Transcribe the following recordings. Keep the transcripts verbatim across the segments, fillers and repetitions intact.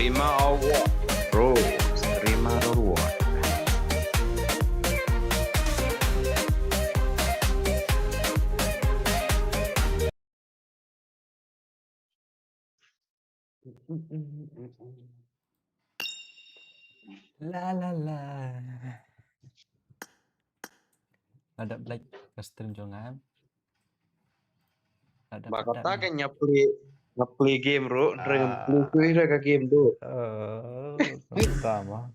Streamer or what? Bro, streamer or what? La la la. Ada Black ka stream jong nga. Ada Ba kata kan nya play, nya play game ruh, ring play Ah. Kui re ka game tu. Oh, sama.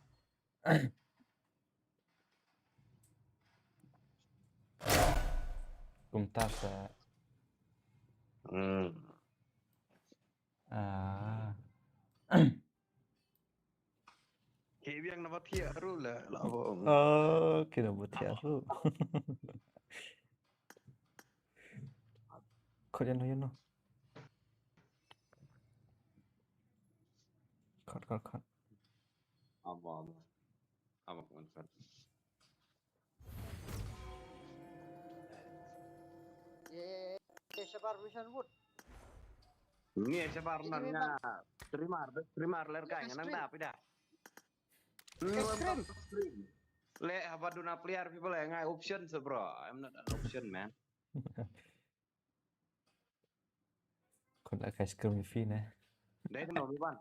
Kumta sa. Hmm. Ah. Ki biang na ba thiah ruh la, la ba ong. Oh, ki na ba thiah ruh. Khot ïa no, ïa no. Khot, khot, khot. Amo, amo. Amo, amo, amo. Ye, ye, shabar mission wood. Ngi shabar nan nga streamer, streamer ler ka nang da pida. Stream. Le haba duna player people nga option so bro. I'm not an option man. Khot la ka screen fi ne. Dei kano mi ban.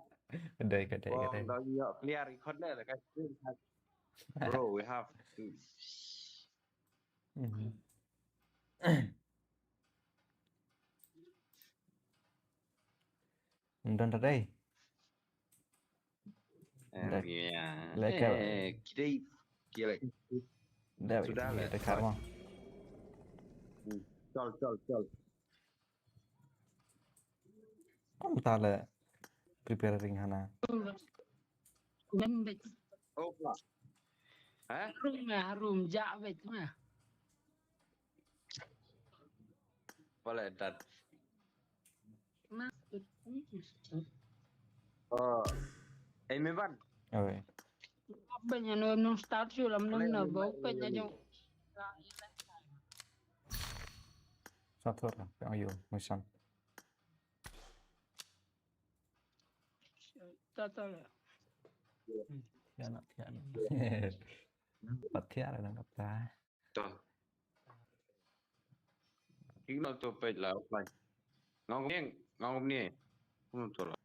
Dei ka dei ka dei. Dei ya clear khot le ka screen. Bro, we have to. Mhm. Don ta dei. Eh, Dek. Iya. Lek. Eh, kidei, kidei. Dek. Sudah lah. Dek karma. Hmm. Chal, chal, chal. Kumta le preparing hana. Wen bek. Oh, lah. Hah? Harum ya, harum ja bek mah. Boleh dan. Nah. Oh. Eh, Mevan. Oi. Apa nya no no start shu lam lam na bau ka nya jong. Satu orang, yang ayo, musan. Tata le. Ya nak, ya nak. Patia le nak ta. To. Signal to peit la offline. Ngau ngeng, ngau ni. Ngau to la.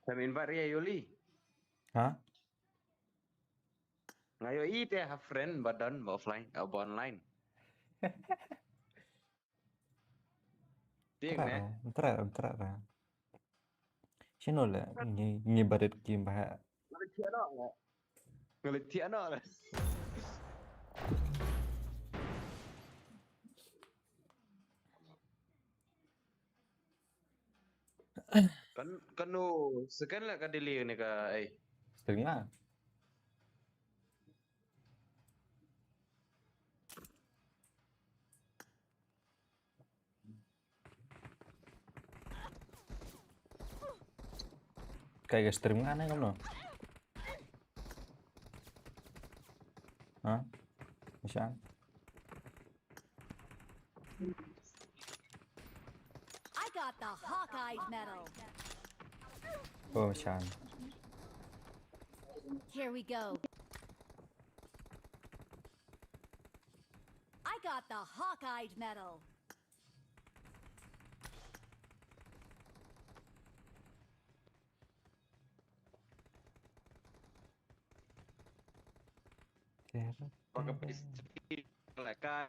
Sam invite ria Yoli. Ha? Nga ïohi te ha friend ba don ba offline, ba online. Tieng ne? Tara, tara, tara. Shino le ngi ngi barit kim ba. Ngi le tiano le. Ngi le tiano le. Kan, kano second la ka delay ne ka ai. Setengah. Kai ka stream nga ne kumno? Ha? Mashan. I got the Hawkeye medal. Oh, mashan. Here we go. I got the Hawkeye medal. Ba ka pis la ka.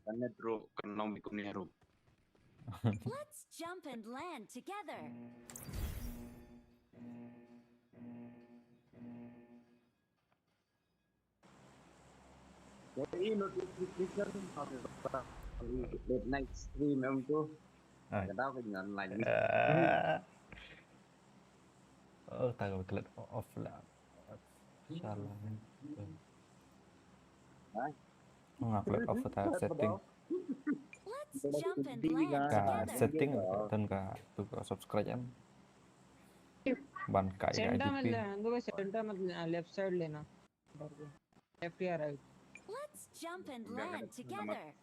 Kan ne dro kan long mi kum ne rum. Let's jump and land together. Jadi notification late night stream em tu. Ai. Ka dau ka ngan online. Eh. Oh, ta ka klet off la. Salah. Ai. Nga klet off ta setting. Let's jump and land together. Ka setting, dan ka tu ka subscribe em. Ban ka ya. Center में ले, हम लोग को center में left side लेना. Left या right. Let's jump and land together.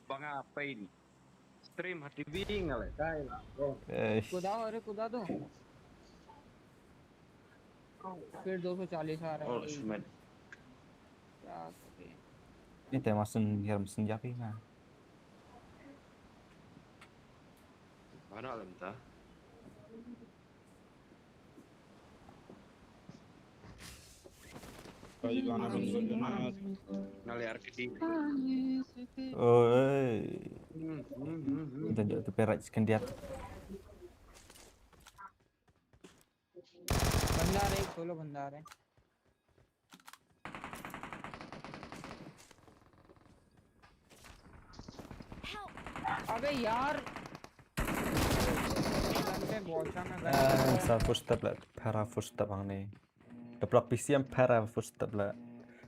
Banga pain. Stream ha T V nga le kai la. Eish. Kuda ho re, kuda do. फिर दो सौ चालीस आ रहा है। Oh, Shmet. क्या करें? Ni te masin hiram sin japi na. Mana alam ta? Kali gana bang gol na. Ngali arkidi. Oi. Hmm, hmm, hmm, hmm. Dah jauh tu perak sekendiat. बंदा आ रहा है, एक सोलो बंदा आ रहा है। Help! अबे यार, बंदे बहुत सामने गया। Sa first step la, para first step ang ni. Develop P C em para first step la.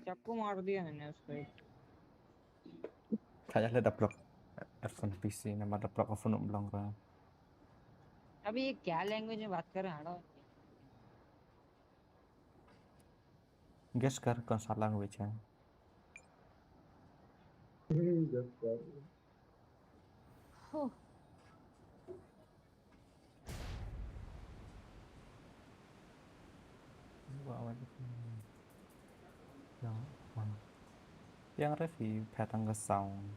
चाकू मार दिया मैंने उसको एक। Kaya le develop F one P C nama develop F one belong ra. अबे ये क्या लैंग्वेज में बात कर रहे हैं? I don't Guess kar कौन सा language है? Oh, Yang, yang Refi phet ang ka sound.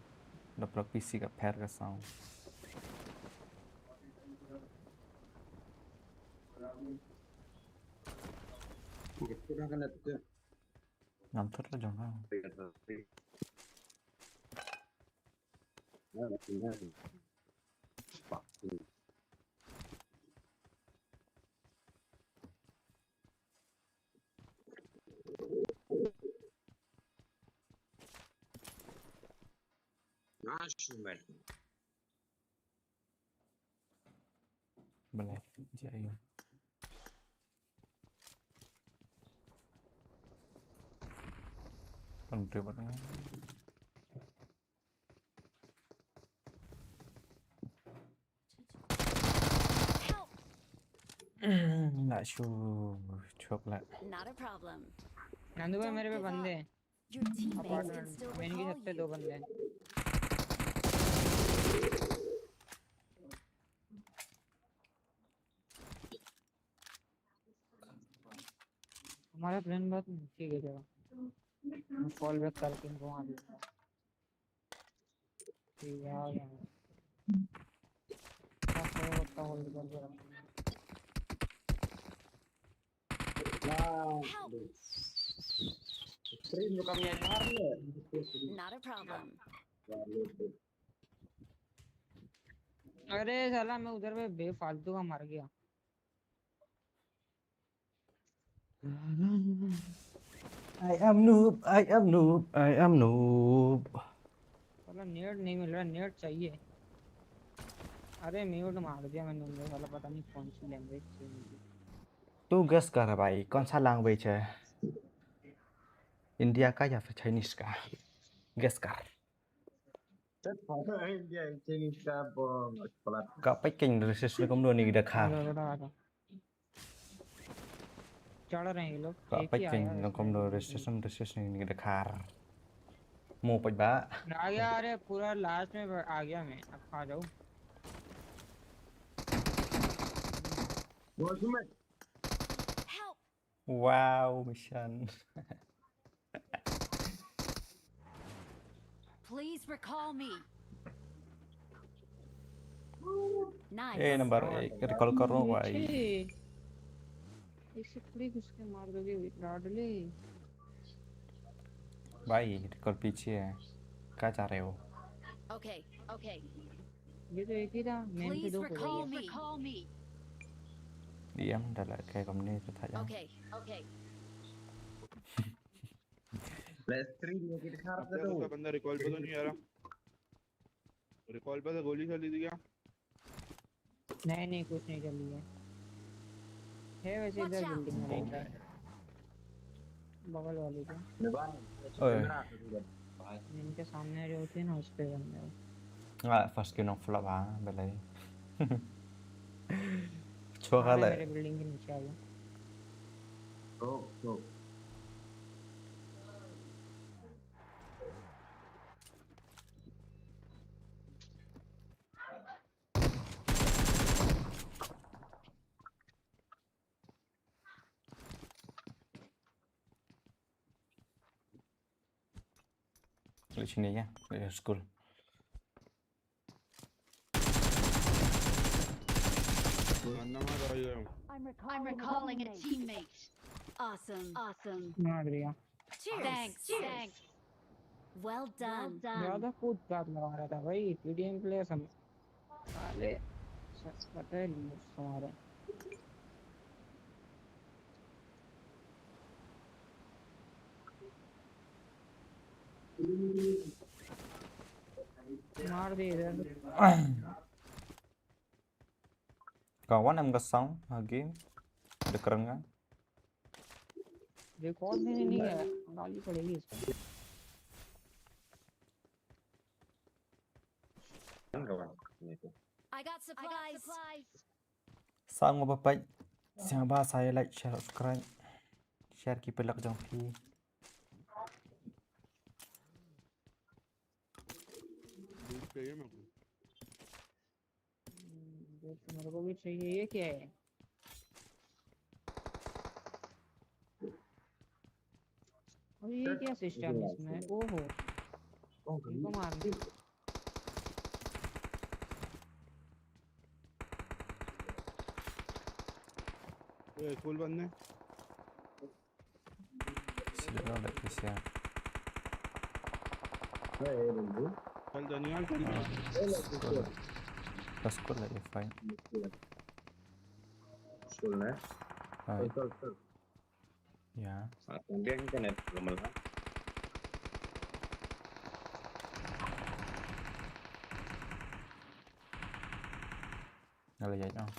Develop P C ka phet ka sound. Ngam thot la jong ha. Nice, man. Balai, jai. Kan ribet kan. Help! Not sure. Chok la. Not a problem. नंदू भाई, मेरे पे बंदे हैं। Your teammates can अपार्टमेंट still मेन की recall छत पे दो you. बंदे हैं। हमारा प्लेन बहुत नीचे गिरेगा। मैं फॉल बैक करके इनको मार दूंगा। ठीक है, आ गया मैं। बस वो उतना होल्ड करके रखूंगा। Wow. Help! Screen mo kami yang harus. Not a problem. अरे साला, मैं उधर पे बेफालतू का मर गया। I am noob, I am noob, I am noob. साला नेट नहीं मिल रहा, नेट चाहिए। अरे म्यूट मार दिया मैंने उनको, साला पता नहीं कौन सी लैंग्वेज थी उनकी। तू गेस कर भाई, कौन सा लैंग्वेज है? इंडिया का या फिर चाइनीज का? गेस कर। India, Chinese ka bom, pelat. Ka packing resist ni kumno ni ki Dkhar. थोड़ा, थोड़ा आ रहा। चढ़ रहे हैं ये लोग। Ka एक ही आया packing है ni इसमें। kumno resist, resist ni ki Dkhar. Mo paj ba. आ गया, अरे पूरा लास्ट में आ गया मैं। अब आ जाओ। Bos, Shmet. Help! Wow, mission. Please recall me. Nice. Eh, number eh, recall karo bhai. पीछे। इसे क्लिक उसके मार दोगे, लाडले। भाई, recall पीछे है। क्या चाह रहे हो? Okay, okay. ये तो एक ही था, मेन पे Please दो हो recall गए। me. Recall me. Diam dah lah kayak kamu ni tu tak ya. Okay, okay. Live stream ni kita harap Ada tu. तो बंदा रिकॉल पे तो नहीं आ रहा। रिकॉल पे तो गोली चली थी क्या? नहीं, नहीं, कुछ नहीं चली है। है वैसे इधर Watch out. बिल्डिंग में रहता है, बगल वाली पे। Depan. Oi. Kamera tu juga. इनके सामने जो होती है ना, उस पे बंदा है। Nggak, first kill nong flop ha, belai. Chua आ रहा है, kale. मेरे बिल्डिंग के नीचे आ गया। Tuh, tuh. Leit shane ïa, leit sha skul. Mana marah ya? I'm recalling a teammate. Awesome. Awesome. मार दिया। Thanks. Thanks. Well done. ज्यादा कूद काद लगा रहा था भाई, पीडीएम प्लेयर सब। साले सच पता है नहीं तुम्हारा। मार दे इधर। Ka wan em ka sound ha game. Da kren nga. रिकॉर्ड भी नहीं है, गाली पड़ेगी इसको। Kan kawan. Ini tu. I got supplies. Sa ngo ba pait. Sngewbha sa like, share, subscribe. Share ki pelak jong phi. Loot चाहिए मेरे को. देख, मेरे को भी चाहिए। ये क्या है? अरे, ये क्या सिस्टम है इसमें? ओहो, इनको मार दे। ये स्कूल बंद है. Sila na da kisa. चल दनियाल चल. School. Ka school la ya fine. School na. Hai. School school. Ya. Dia internet belum lah. Nga la ïaid noh.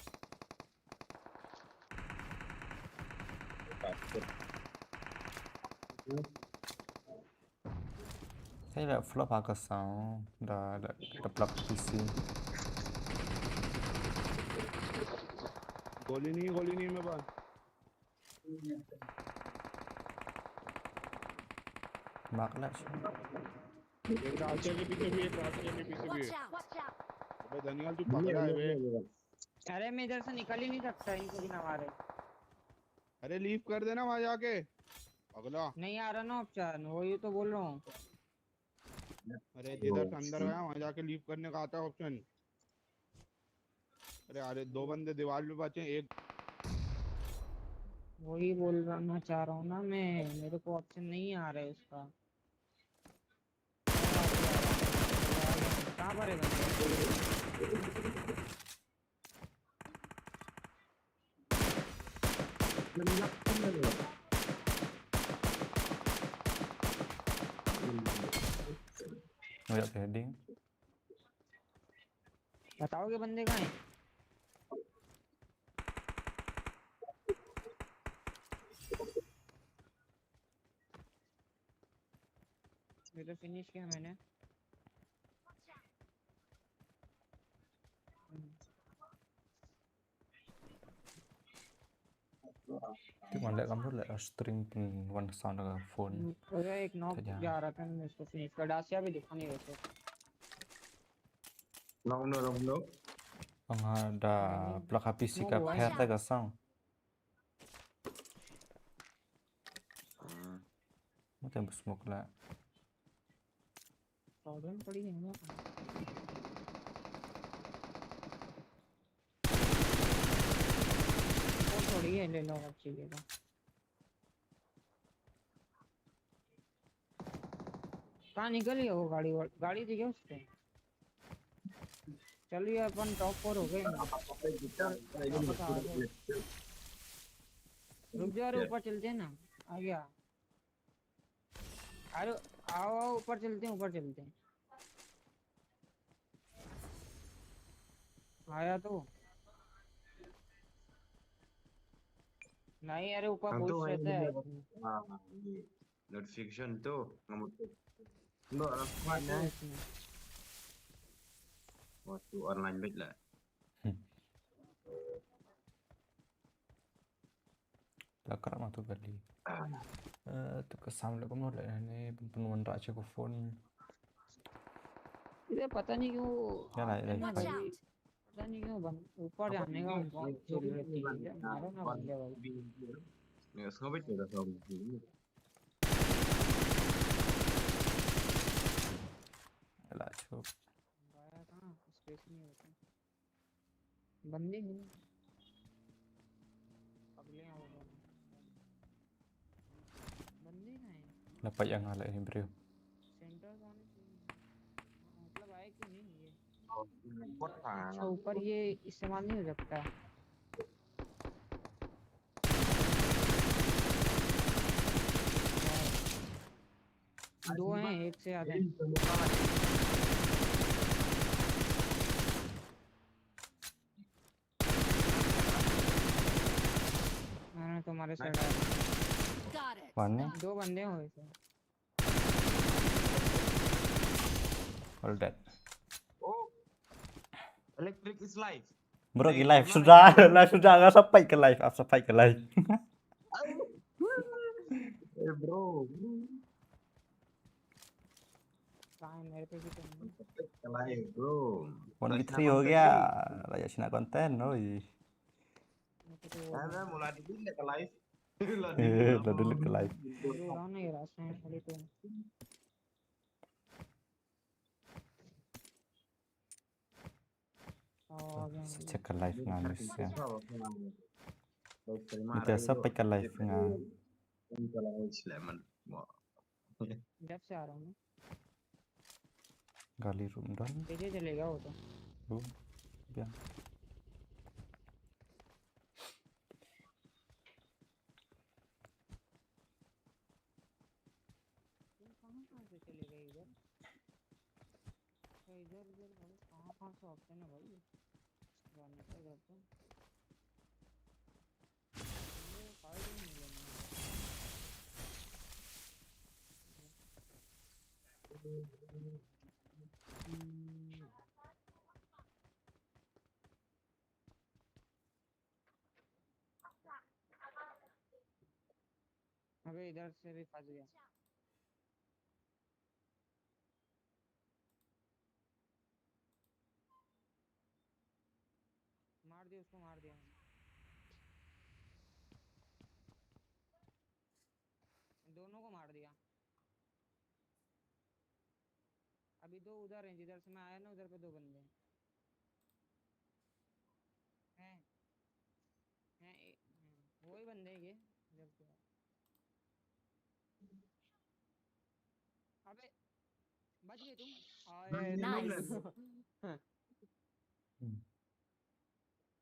Sa la flop ha ka sound da da da plug P C. गोली नहीं, गोली नहीं मेरे पास. Mak la. एक रास्ते के पीछे भी, एक रास्ते के पीछे भी. Watch out. Watch out. अबे दनियाल तू पकड़ा है बे. अरे, मैं इधर से निकल ही नहीं सकता इनके बिना मारे. अरे लीव कर देना वहां जाके. अगला. नहीं आ रहा ना ऑप्शन, वही तो बोल रहा हूँ. अरे जिधर से अंदर गया वहां जाके लीव करने का आता है ऑप्शन. अरे अरे दो बंदे दीवार पे बचे हैं, एक. वही बोलना चाह रहा हूँ ना मैं, मेरे को ऑप्शन नहीं आ रहा है उसका. कहाँ पर है बंदा? Ngeliat heading. बताओगे बंदे कहाँ हैं? ये तो फिनिश किया मैंने. Ti man leh kam tu leh stream pun wan sound ka phone. अरे एक नॉक जा रहा था, मैं इसको फिनिश कर. डासिया भी दिखा नहीं वैसे. Long no, long no. Nga da plug ha P C ka pher ta ka sound. Mute ba smoke la. प्रॉब्लम पड़ी है ना. वो थोड़ी है, ले लो अब चीजें का. कहाँ निकल गया वो गाड़ी वाला? गाड़ी दिखे उसको. चलिए अपन टॉप फोर हो गए. रुक जाओ, अरे ऊपर चलते हैं ना. आ गया. अरे आओ आओ, ऊपर चलते हैं, ऊपर चलते हैं. आया तो नहीं. अरे ऊपर पुश रहता है. Notification tu nomor tu. No, aku mana? Waktu online bet lah. La kra ma tu kali. Eh, tu ka sam le kumno le ne pun wan ra che ko phone. ये पता नहीं क्यों. Ya la, ya la. पता नहीं क्यों बंद, ऊपर जाने का बहुत जरूरत थी. मारो ना बंदे भाई. Ni semua bet dah tahu. Ala, chup. आया कहाँ? स्पेस नहीं होता। बंदे नहीं। अगले आ गए। बंदे कहाँ हैं? Nampak yang ala ni, bro. सेंटर कौन है? मतलब आए क्यों नहीं ये? अच्छा, ऊपर ये इस्तेमाल नहीं हो सकता। दो हैं, एक से ज्यादा हैं। मैंने तुम्हारे साइड आया। Got it. One है। दो बंदे हो इसे। All dead. Oh. Electric is life. Bro, ki live sudah, live sudah, nggak sampai ke live, ap sampai ke live. Eh, bro. कहाँ है? मेरे पे भी तो नहीं। Ke live, bro. One v three हो गया. Raja Cina konten, oi. मेरे पे तो वो है ना, मुला dili ke live. Lah dili, eh, lah dili ke live. Aduh, orang ni rasa ni kali tu. Oh, sa check ka live nga ni sa. Ita sa pa ka live nga. Jab se aa raha hoon. Gali room don. Pehle chalega wo to. Room. Bia. तुम कहाँ कहाँ से चले गए इधर? अच्छा, इधर, इधर भाई, कहाँ कहाँ से ऑप्शन है भाई जाने का इधर तो? ये साइड ही नहीं लेना है। अबे इधर से भी फंस गया। मार दिया उसको, मार दिया। दोनों को मार दिया। अभी दो उधर हैं, जिधर से मैं आया ना, उधर पे दो बंदे हैं। हैं? हैं, ए-, हैं। वही बंदे हैं ये, इधर से। अबे, बच गए तुम? ओए, nice।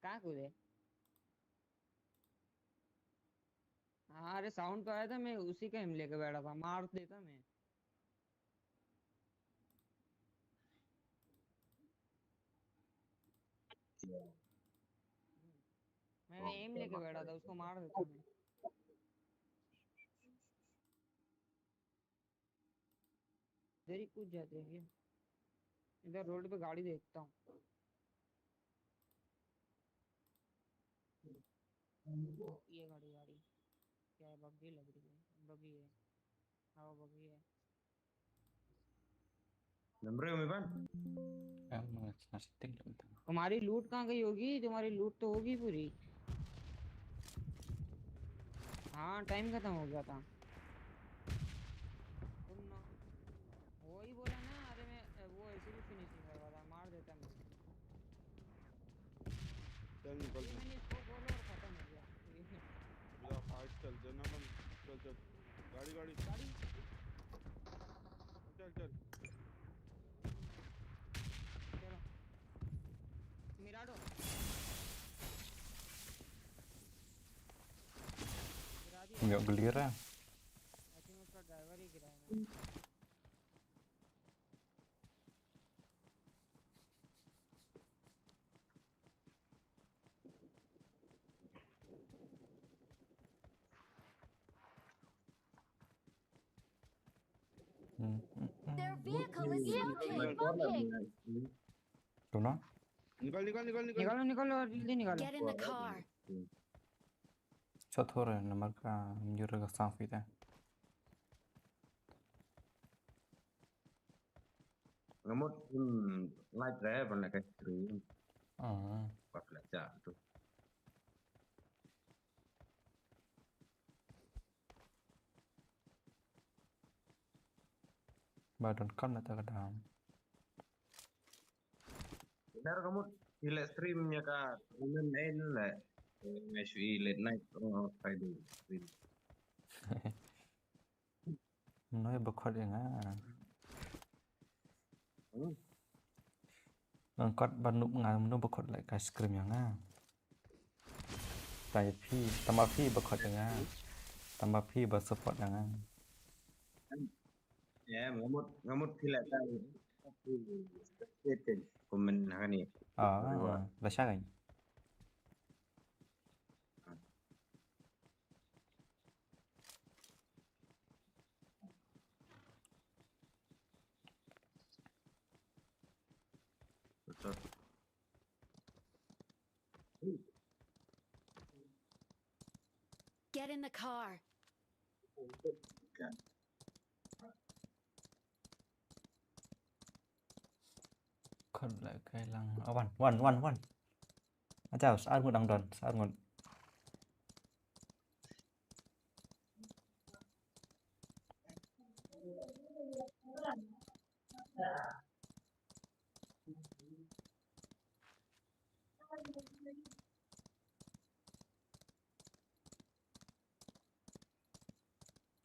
कहाँ कूदे? हाँ, अरे साउंड तो आया था, मैं उसी का एम लेके बैठा था, मार देता मैं। मैं एम लेके बैठा था, उसको मार देता मैं। इधर ही कूद जाते हैं क्या? इधर रोड पे गाड़ी देखता हूँ। ये गाड़ी, गाड़ी क्या है? बग्गी लग रही है, बग्गी है। हाँ, बग्गी है। Number है मेरे पास। तुम्हारी लूट कहाँ गई होगी? तुम्हारी लूट तो होगी पूरी। हाँ, टाइम खत्म हो गया था। तुम ना, वही बोला ना, अरे मैं, वो ऐसे भी फिनिश नहीं करवा था, मार देता मैं। चल निकल। ये मैंने इसको बोला और खत्म हो गया। जा, फाइट चल, जनाबन, चल, चल। गाड़ी, गाड़ी। गाड़ी। चल, चल। चलो। मिराडो। गिरा दिया। Nggak clear ya? I think उसका ड्राइवर ही गिरा है। Their vehicle is smoking. Smoking. सुनो। निकल, निकल, निकल, निकल। निकालो, निकालो, जल्दी निकालो। Get in the car. अच्छा, थोड़ा नंबर का म्यूजिक का साउंड भी था। Ngamut, hmm, live re ban ka stream. Ah. Ba pla ja tu. Ba don kam na ta ka dam. Tar ka mut, i leh stream ïa ka, i leh, eh, leh. Eh, nga shu i late night, oh, Friday stream. Mnoi ba khot ïa nga. Hmm. Ngan khot ba noob nga, mano ba khot leh ka stream ïa nga. Tang ïa phi, tang ba phi ba khot ïa nga. Tang ba phi ba support ïa nga. Ïa, nga mut, nga mut phi leh tang. Comment hangne. Ah, la sha kan. Get in the car. Khot leh kai lang. Ah, wan, wan, wan, wan. Ajaw, sa ar ngut dang don, sa ar ngut.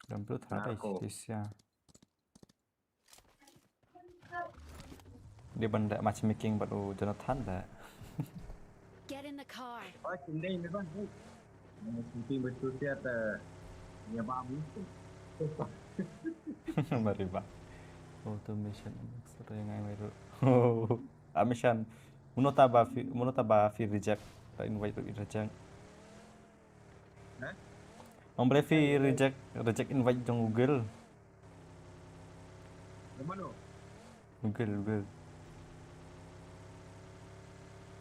Dam tu tadi, Nako. Sisia. Dei ban da matchmaking bad u Jonathan da. Get in the car. Oh, sindai ni bang. Sindai betul siat, eh, ya, bang. Mari, bang. Automation. Satu yang ngai mai tu. Ah, mission. Mano ta ba phi, mano ta ba phi reject. Ta invite ruh reject. Hah? Ym balei phi reject, reject invite jong u Google. Jong mano? U Google, u Google.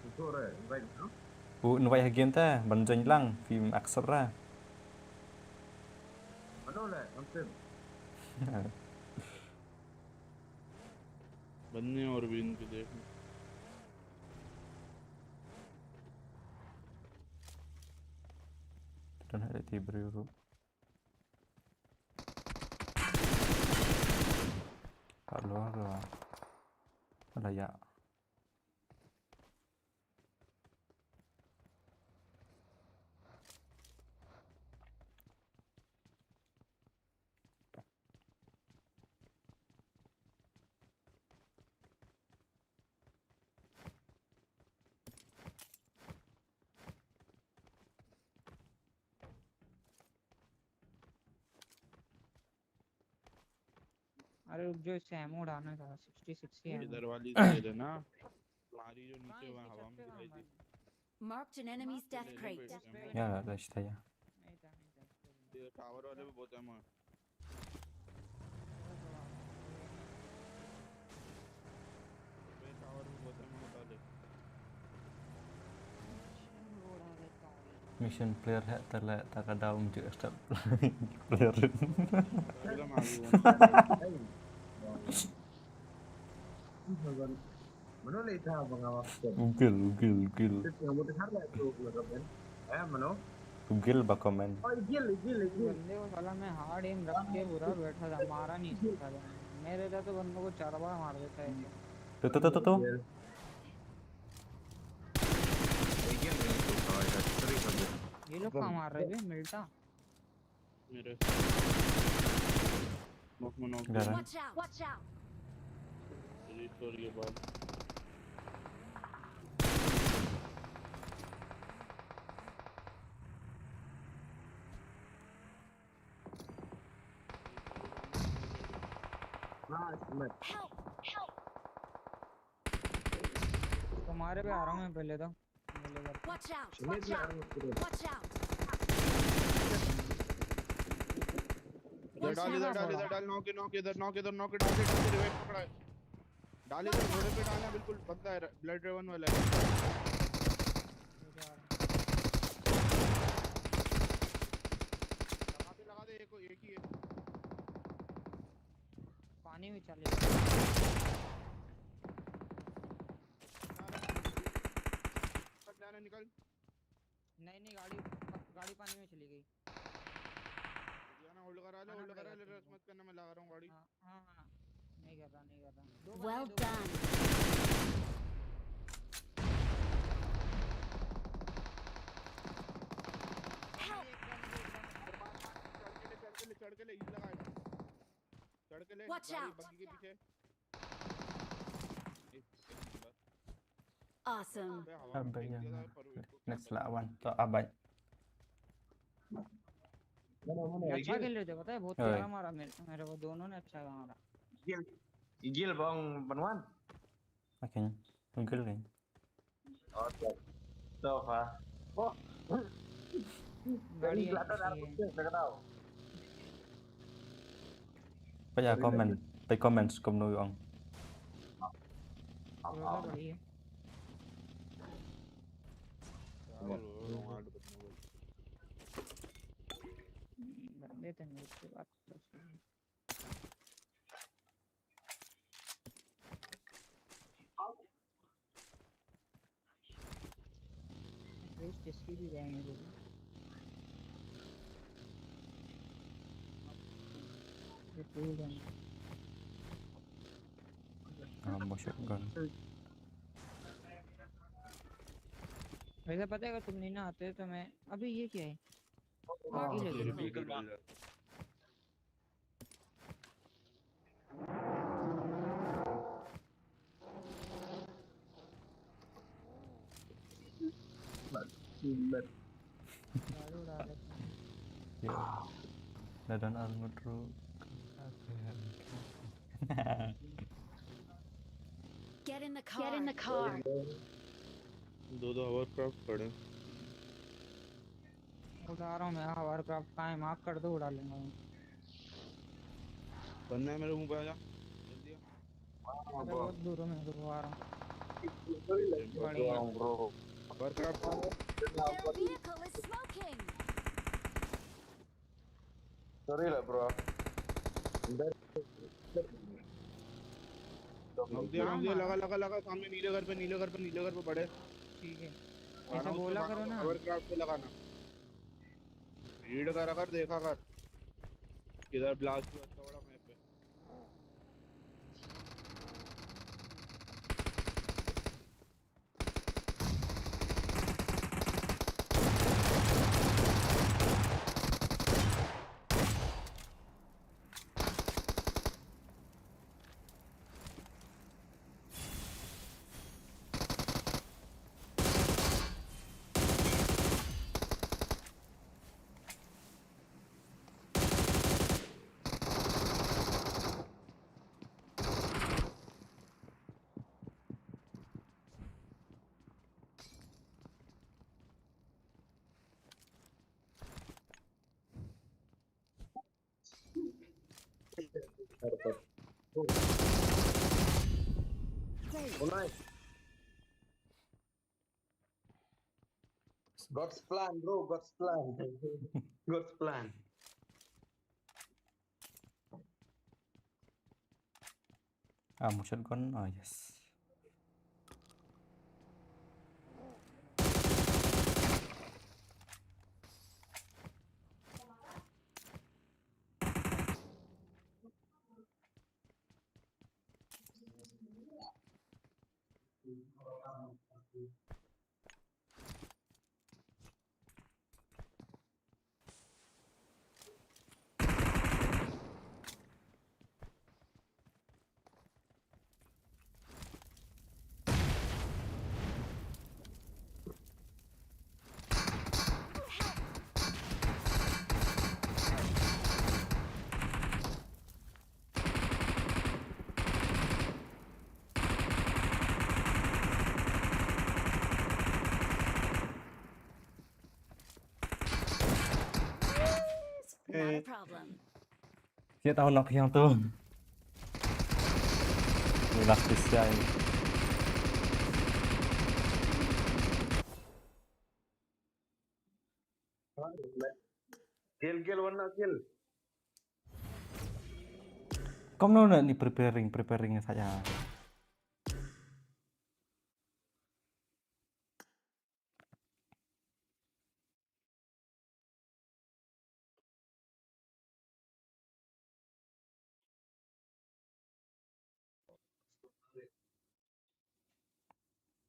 Uto re, invite, no? U invite ha game te, ban join lang, phim accept ra. Mano le, ym tip. बन्ने और भी इनके देख। Don hada ti bri ru. Hello, hello. Ala ya. अरे रुक जो, इससे एमओ उड़ाना था, सिक्सटी सिक्स ही एमओ। इधर वाली से ले लेना, हमारी जो नीचे वहाँ हवा में दिखाई दी। Marked an enemy's death crate. या, रस्ता या। ये टावर वाले पे बहुत एमओ है। Mission player heh, te leh ta ka daw ym ju accept player. Google, Google, Google. Google ba comment. बंदे को साला मैं हार्ड एम रख के पूरा बैठा था, मारा नहीं इसको साले ने। मैं रहता तो बंदों को चार बार मार देता है। तो, तो, तो, तो, तो। ये लोग कहाँ मार रहे हैं बे? मिलता। मेरे। नॉक में नॉक। Watch out! Watch out! Restore के बाद। Help! Help! तुम्हारे पे आ रहा हूँ मैं पहले तो। Watch out! Watch out! Watch out! इधर डाल, इधर डाल, इधर डाल, नॉक, नॉक, इधर नॉक, इधर नॉक, डाल, डाल, रिवाइव पकड़ा है। डाल इधर, घोड़े पे डालना, बिल्कुल बंदा है, ब्लड रेवन वाला है। लगा दे, लगा दे, एक, एक ही है। पानी में चले। निकल जाना, निकल। नहीं, नहीं, गाड़ी, गाड़ी पानी में चली गई। जाना, होल्ड करा ले, होल्ड करा ले, रश मत करना, मैं लगा रहा हूँ गाड़ी। हाँ, हाँ, हाँ। नहीं कर रहा, नहीं कर रहा। Well done. Watch out! Awesome. Abai, ya. Next lah, wan. To abai. ये अच्छा खेल रहे थे, पता है, बहुत प्यारा मारा मेरे, मेरे को दोनों ने अच्छा मारा। Igil, Igil bang Banwan. Okay, Igil kan. Okay. So far. Oh. Bari. Ini kelihatan aku check, saya tahu. Paya comment, pay comments kumno ong. Bari. Ammo shotgun. वैसे पता है, अगर तुम नहीं ना आते तो मैं, अभी ये क्या है? आगे ले लो। Yo. Dah don armor terus. Get in the car. Get in the car. दो दो hovercraft पड़े। उठा रहा हूँ मैं, hovercraft कहाँ है? Mark कर दो, उड़ा लूंगा मैं। बंदा है मेरे मुंह पे, आजा जल्दी आ। अरे बहुत दूर है, मैं तो आ रहा हूँ। बढ़िया। Hovercraft। Their vehicle is smoking. Sorry lah, bro. नॉक दिया, नॉक दिया, लगा, लगा, लगा, सामने नीले घर पे, नीले घर पे, नीले घर पे पड़े। ठीक है। ऐसा गोला करो ना। Hovercraft पे लगाना। रीड करा कर, देखा कर। किधर blast हुआ इतना बड़ा map पे। Oh, nice. God's plan, bro. God's plan. God's plan. Ah, motion gun. Ah, yes. Not a problem. Siat tau nok yang tu. Ni last this guy. Gel, gel, wan na gel. Kumno na ni preparing, preparing saja.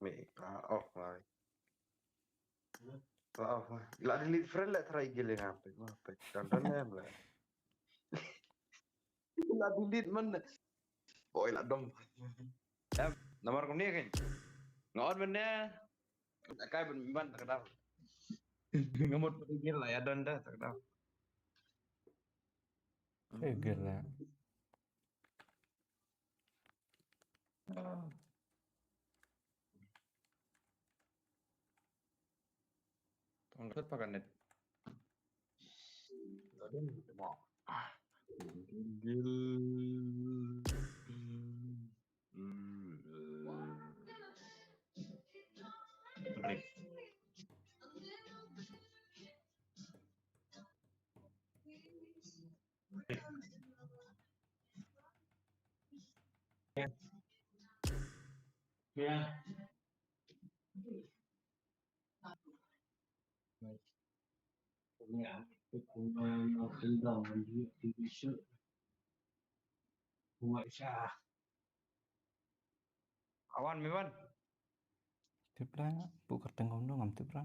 Me, ah, off lah. Lah off lah. Lah delete friend lah, try gila ngapain? Ngapain? Tonton lah. La delete man. Oi, la dom. Em, namar kumne kan. Nga on mynne. Kai ban ban tak dau. Nga mut pat gil la ïa don da tak dau. Eh, gil la. Tong kat pakan net. Awan, mi wan. Tip la, bu kyrteng kumno ngam tip la.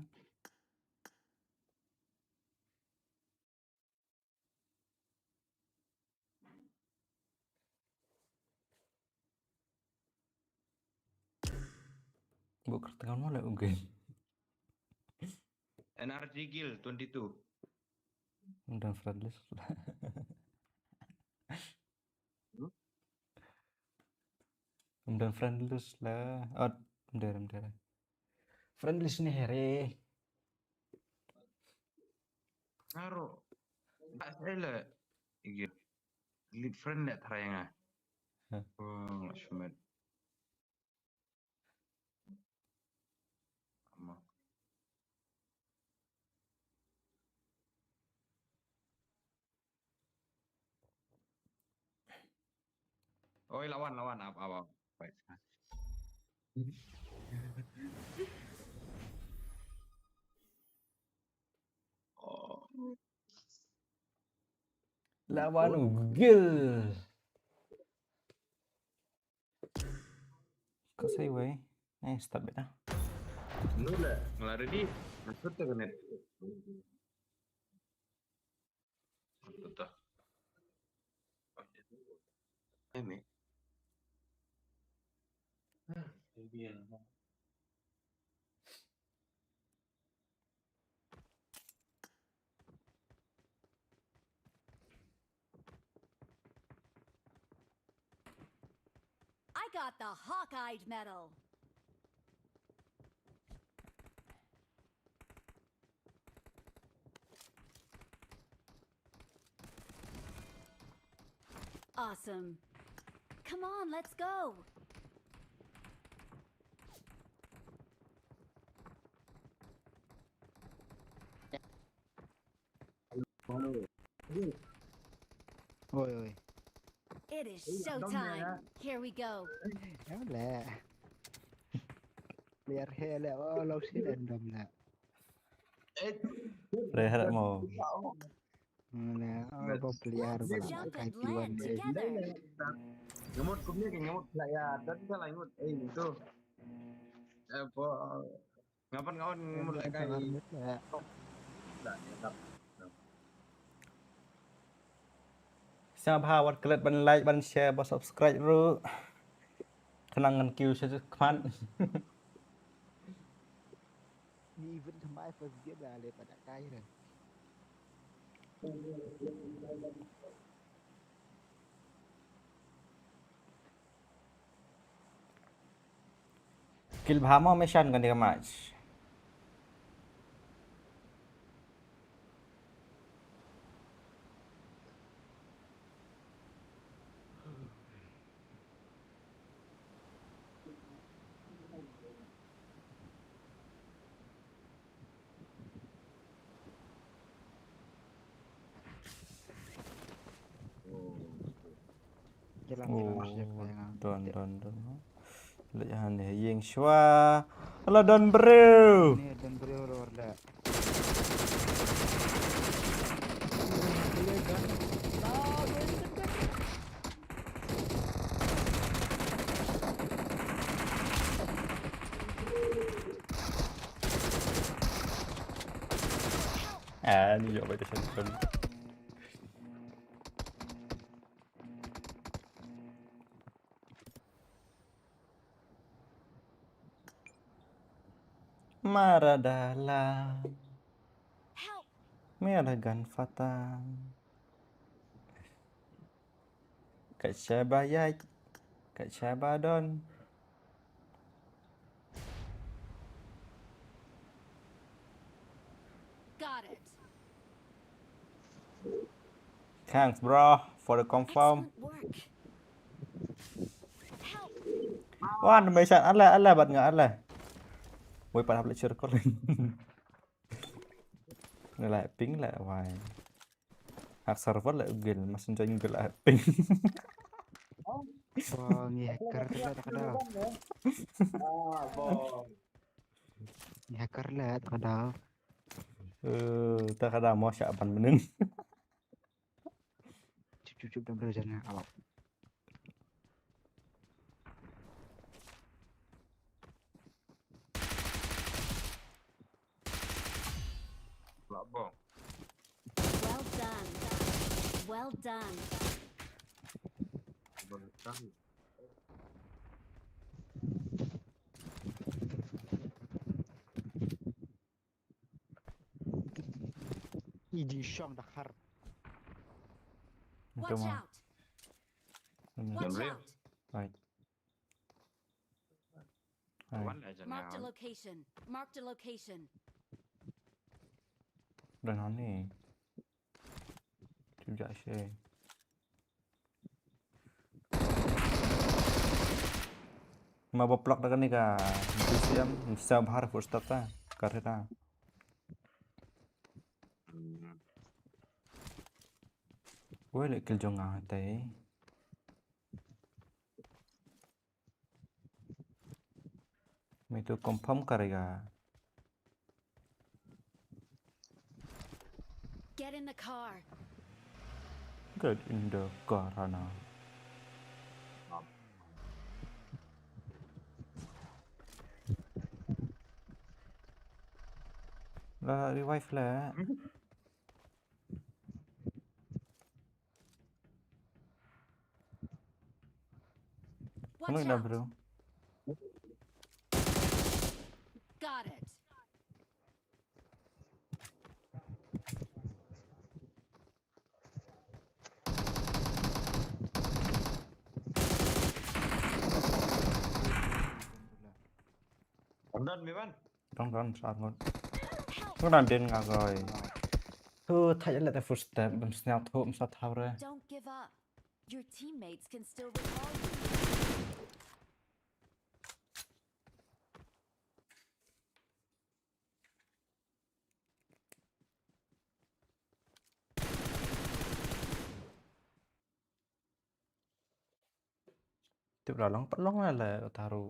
Bu kyrteng kumno la ugin. N R G Guild twenty-two. Ym don friend list. Hmm? Ym don friend list la. Oh, ym don, ym don. Friend list ne here. Naro. Tak saya le. Igi. Delete friend le try nga. Hah? Oh, nga shimet. Ama. Oi, lawan, lawan, apa, apa. Baik. Oh. Lawan ugil. Ka sei wei. Eh, stop beta. Nula, nula ready. Maksud tu kena. Betul. Ini. Ah, ini. I got the Hawk-Eyed medal. Awesome. Come on, let's go. Oi, oi. It is showtime. Here we go. Em le. Player he le. Oh, lo si le dom le. Player mo. Mana, oh, player ba kai P one eh. Ngemut kumne ke ngemut lah ya. Dan salah ngemut. Eh, itu. Eh, po. Ngapan ngawan ngemut lah kai. Dah, ya, tap. Sngewbha wat klet ban like, ban share, ban subscribe ruh. Khnang ngan kiew sha khmat. Ni even thymmai first game dah leh pada kai dah. Kill bha mo mission kane ka match. Don, don, don. Leh han de ïing shwa. Hello, don bro. Ni don bro, bro, bro. Ah, ni jauh baik dah satu. Maradala. Help! Mera gan fata. Kachaba ya. Kachaba don. Got it. Thanks, bro, for the confirm. Excellent work. Help. Wan, mai sat ala, ala bat nga ala. Woi, pat hap le circle. Nga la ping la, wai. Hak server la gil, mas join gil la ping. Bo, ngi hacker la ta ka daw. Ah, bo. Ngi hacker la ta ka daw. Eh, ta ka daw mo sha ban mynnin. Chup, chup, chup, dam dam jana, aw. Lah bong. Well done. Well done. Bong kan. Idi shong da khar. Watch out! Watch out! Right. Right. Marked a location. Marked a location. Don hani. Chup ja she. Ma ba plak da kane ka B C M, sa bahar footstep ta, ka reta. Wei le kill jong nga te. Me tu confirm karega. Get in the car. Get in the car, Hana. La revive la. Watch out. Bro. Got it. Pardon, mi ban. Dong dong sar ngon. Ngon din nga goi. Tu thaj le ta footstep bam snial thu bam sa thau re. Don't give up. Your teammates can still recall you. Tip la long pat long la la taru.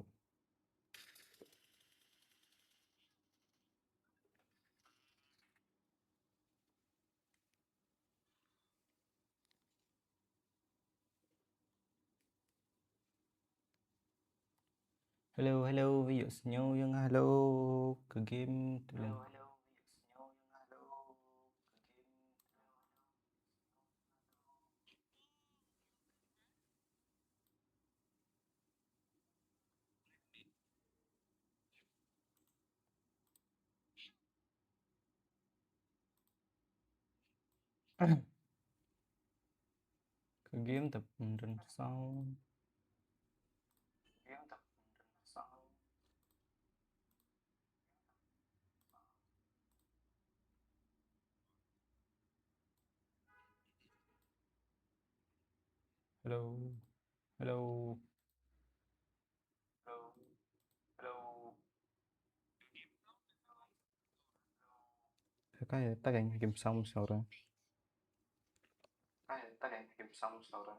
Hello, hello, wi ïohsngew ïa nga, hello, ka game tu. Hello, hello, wi ïohsngew ïa nga, hello, ka game tu. Ka game ta pynrem sound. Hello. Hello. Hello. Hello. Ka ya ta kan game sound sore. Ka ya ta kan game sound sore.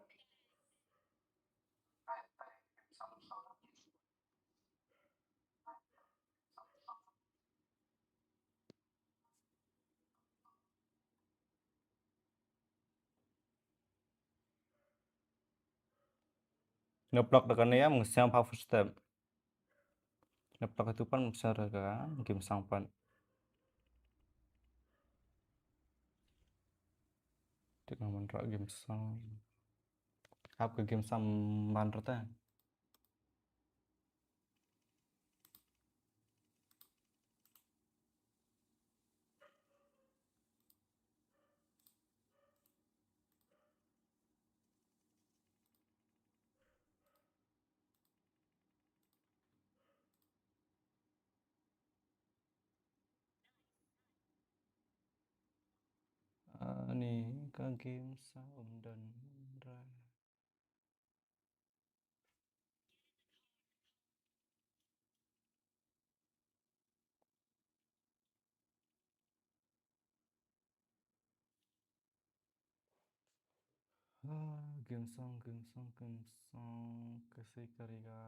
Ngeplok da kane ya, mung siang pa footstep. Ngeplok itu pan besar ka game sound pan. Tik ngaman rak game sound. Ap ka game sound ban rata. Ni ka game sa um don ra. Ah, game song, game song, game song, kasi kariga.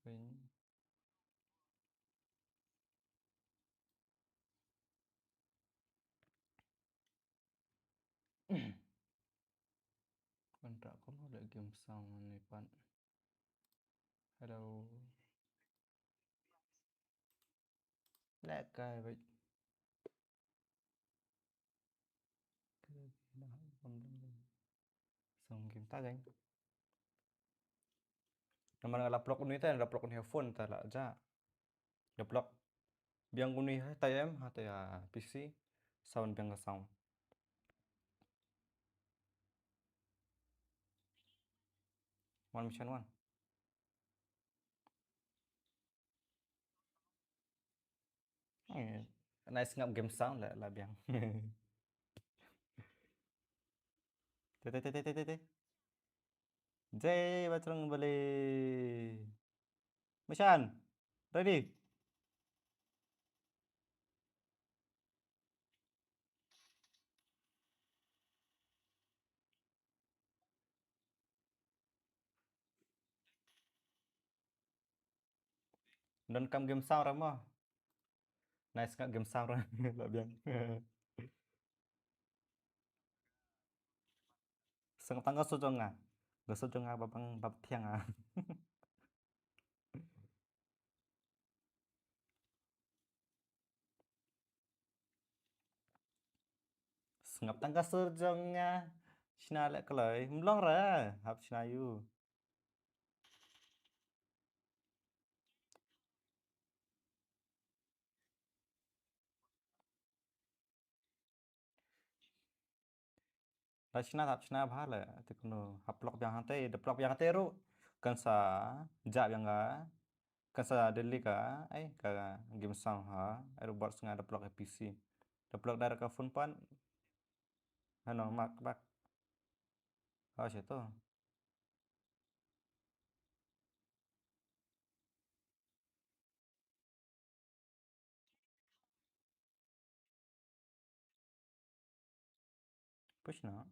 Tapi Kontrak ko mo le game song ni pat. Hello. Le kai bait. Song game ta gain. Namar nga la plug uni ta, la plug uni phone ta la ja. La plug. Biang uni ha ta em, ha ta ya P C. Sound biang ka sound. One mission one. Hmm, nice ngap game sound la, la biang. Te, te, te, te, te, te, te. Jai Bajrang Bali. Mission. Ready. Don kam game sound ra mo. Nice nga game sound ra. La biang. Sngap tang ka sur jong nga. Ka sur jong nga ba bang ba thiang nga. Sngap tang ka sur jong nga. Shna leh kloi. Mlong ra. Hap shna yu. Da shna, hap shna bha le, te kunu hap plug biang hangte, da plug biang hangte ruh. Kan sa ja biang ka, kan sa delete ka, ai, ka game sound ha, ai ruh bot snga da plug ha P C. Da plug direct ka phone pat. Hano, mak bak. Ha, shi to. Push na.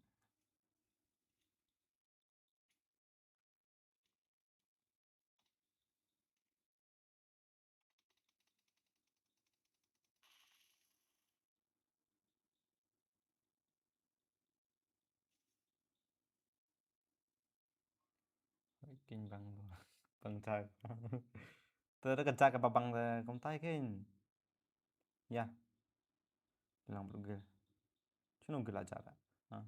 Kin bang bang chak. Te da ka jak ka ba bang te kumtai kin. Ya. Lang bru gil. Chunu gil aja ka. Ha.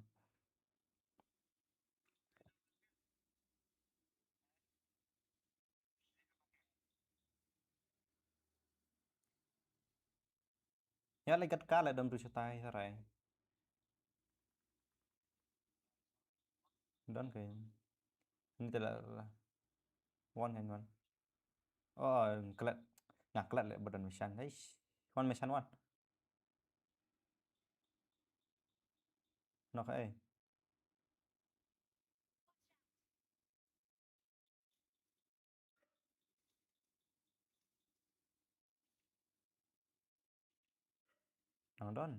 Ya le gat ka le dam tu shatai sarai. Don ke. Ni te la la. Wan kan wan. Oh, klet. Nga klet le badan mission. Eish. Wan mission wan. Nok eh. Nang don.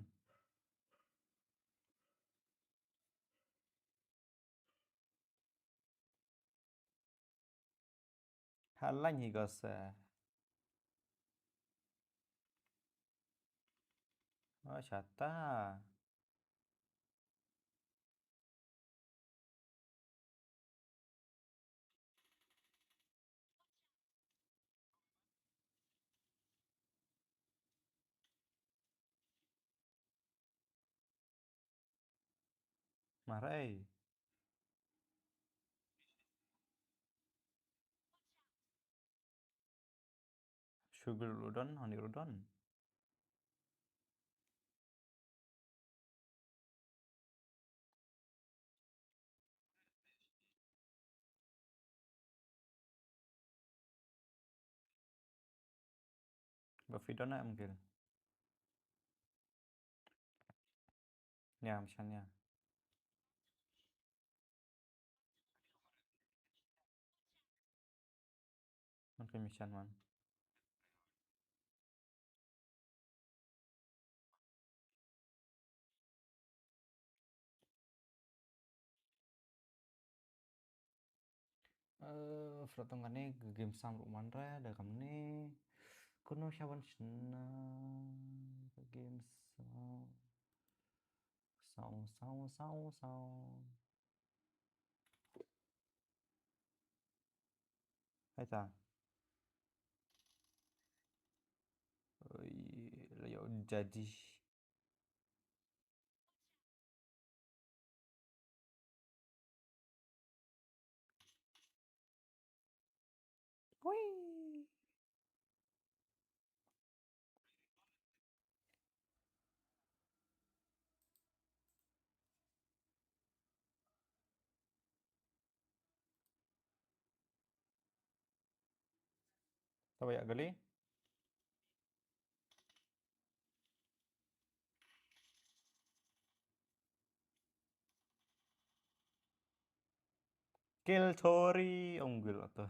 Halan hi gose. Oh, shata. Marai. Sugar udon, honey udon. Ba phi don em gil. Ïa, ym shym ïa. Ngan pynmih shan man. Eh, Fratong kane ka game sound ruh man re da kamne. Kuno shaban shna ka game sound. Sound, sound, sound, sound. Hai ta. Oi, la yo jadi. Hui. Tawaya gali. Kill Tori, ong gil ato.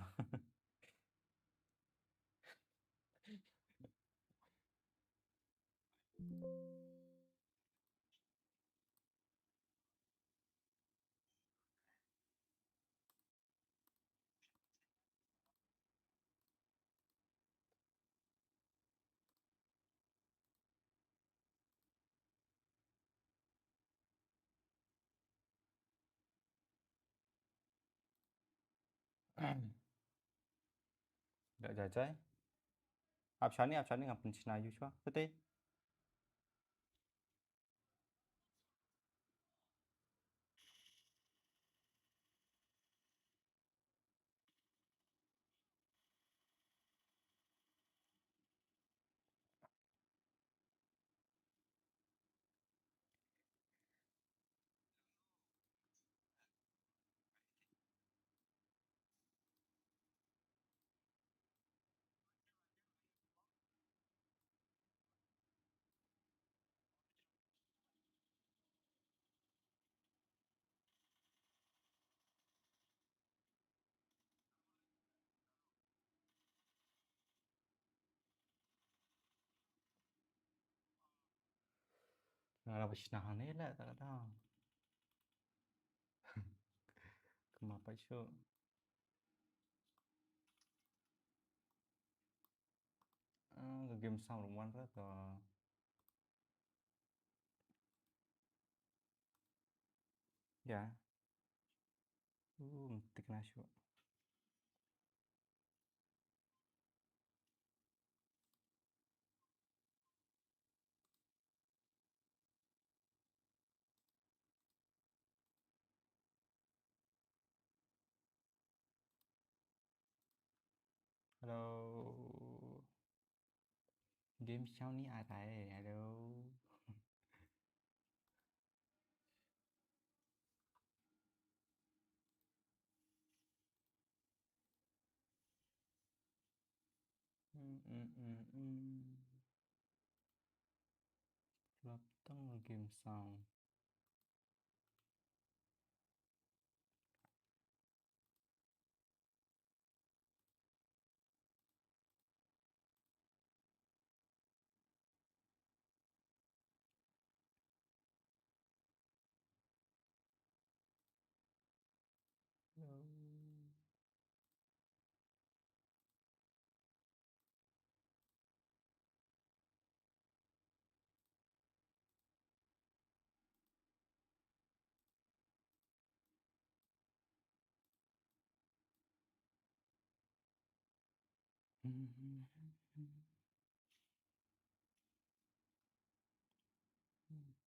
Da jajai. Ap shani, ap shani, ngam pynshna yu shwa. Pete. Nga la ba shna hangne la ta ka dang. Kema pat shuh. Ah, ka game sound ruh wan ka. Ïa. Uh, mesti kena shuh. Hello. Game sound ni atai. Hello. Hmm, hmm, hmm, hmm. Laptop game sound.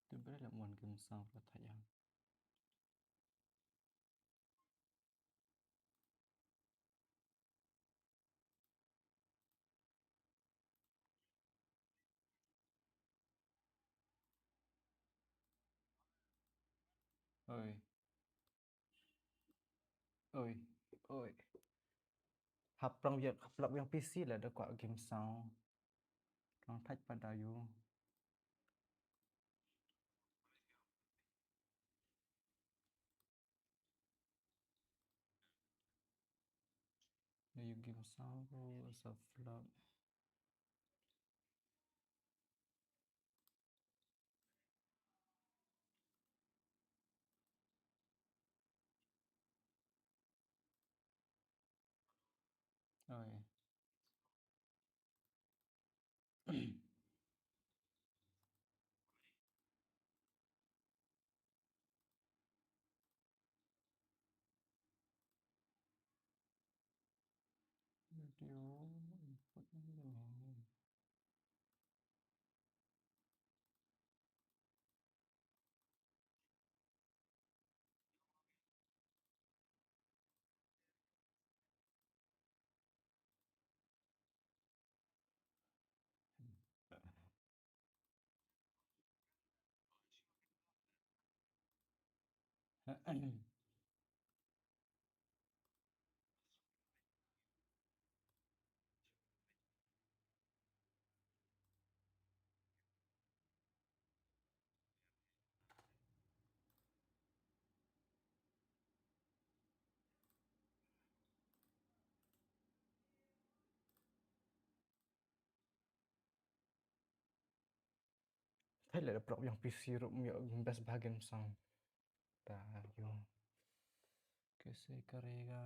Tu bre la mon game sound la thaya. Oi. Oi, oi. Hap prang ïa, hap lap ïa P C la da kwah game sound. Nang thait pat da ïoh. Da ïoh game sound ruh sa flop. Oi. Video input ni. Thait leh da pynlong ïa u P C ruh ym ïoh best bha game sound. Da ïoh. Kaise karega.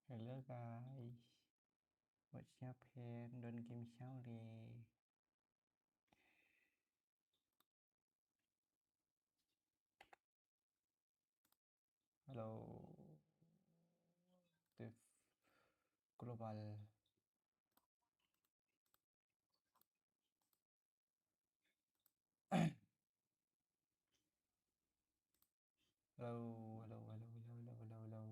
Hello guys. What's happening? Don game sound leh. Hello. Tiff Global. Hello, hello, hello.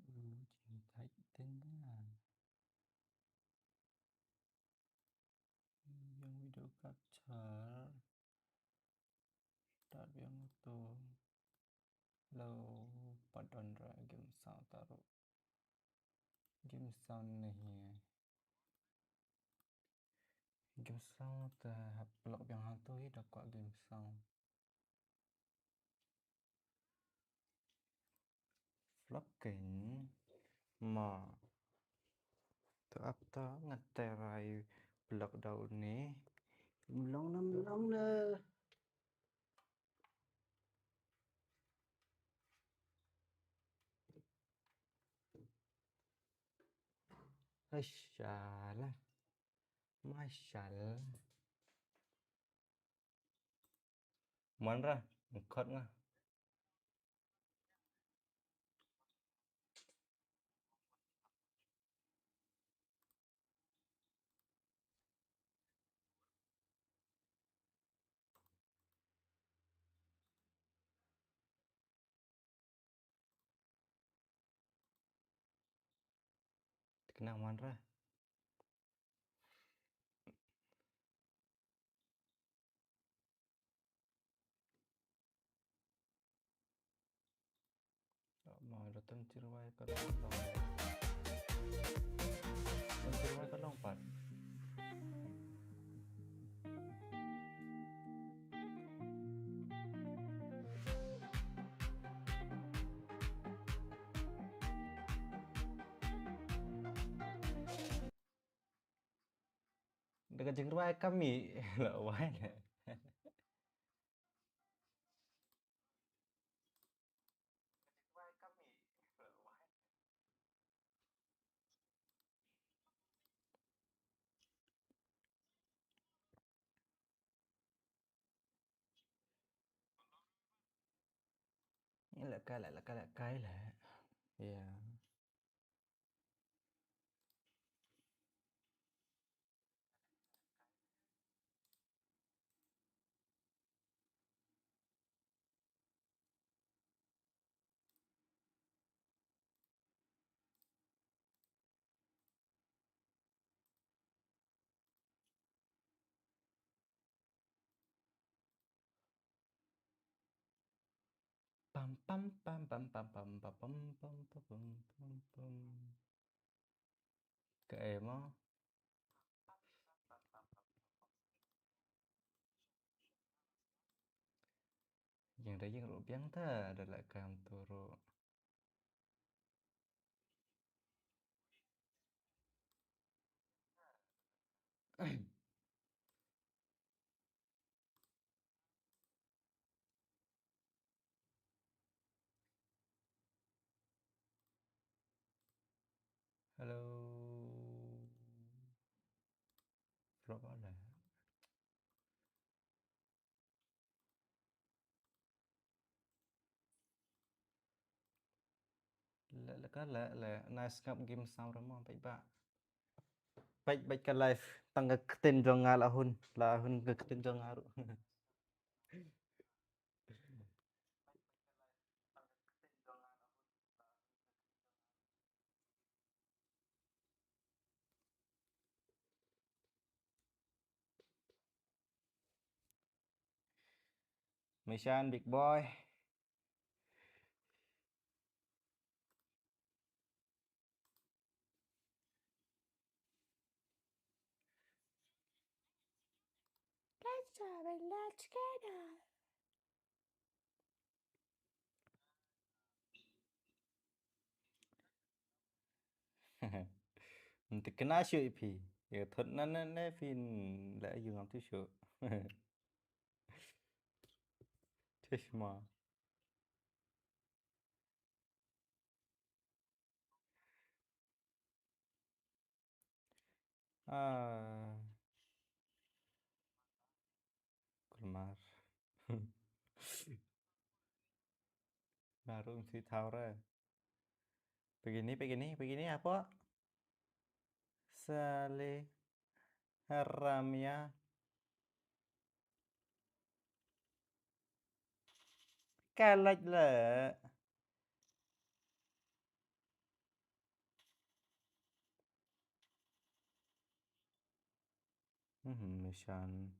Hmm, jingthait teng na. Ïa video capture. Start ïa uto. Hello, pat don ruh game sound taruh. Game sound ne hi. Game sound te hap pynlong biang hangto hi da kwah game sound. Vlog kein ma. To ap ta nga try vlog da une. Mlong na mlong na. Mashallah. Mashallah. Manra, ngkot nga. Te kena manra. Ma da tem tirwai ka long. Tem tirwai ka long pat. Da ka jingrwai ka mih la wai. Leh kai leh, leh kai leh, kai leh. Ïa. Pam, pam, pam, pam, pam, pam, pam, pam, pam, pam, pam, pam. Kaei mo? Ïeng da ïeng ruh biang ta, da la kam tu ruh. Hello. Drop out lah. Leh, leh ka leh, leh. Nice ngap game sound ramo, peit ba. Peit, peit ka live, tang ka ktien jong nga la hun, la hun ka ktien jong nga ruh. Mission big boy. Let's have a lunch together. Nte kena shu ipi. Ya thot na na na phi la yu ngam tu shu. Tish ma. Ah. Kulmar. Narum si thaura. Begini, begini, begini apa? Saleh Ramya. Kalat lah. Mhm, Mishan.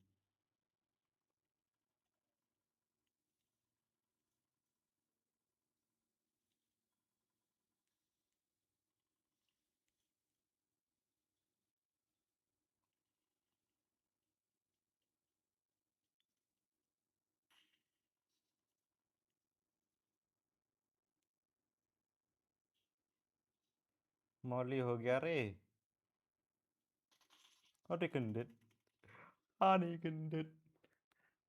Molly ho gaya re. Ani kendit. Ani kendit.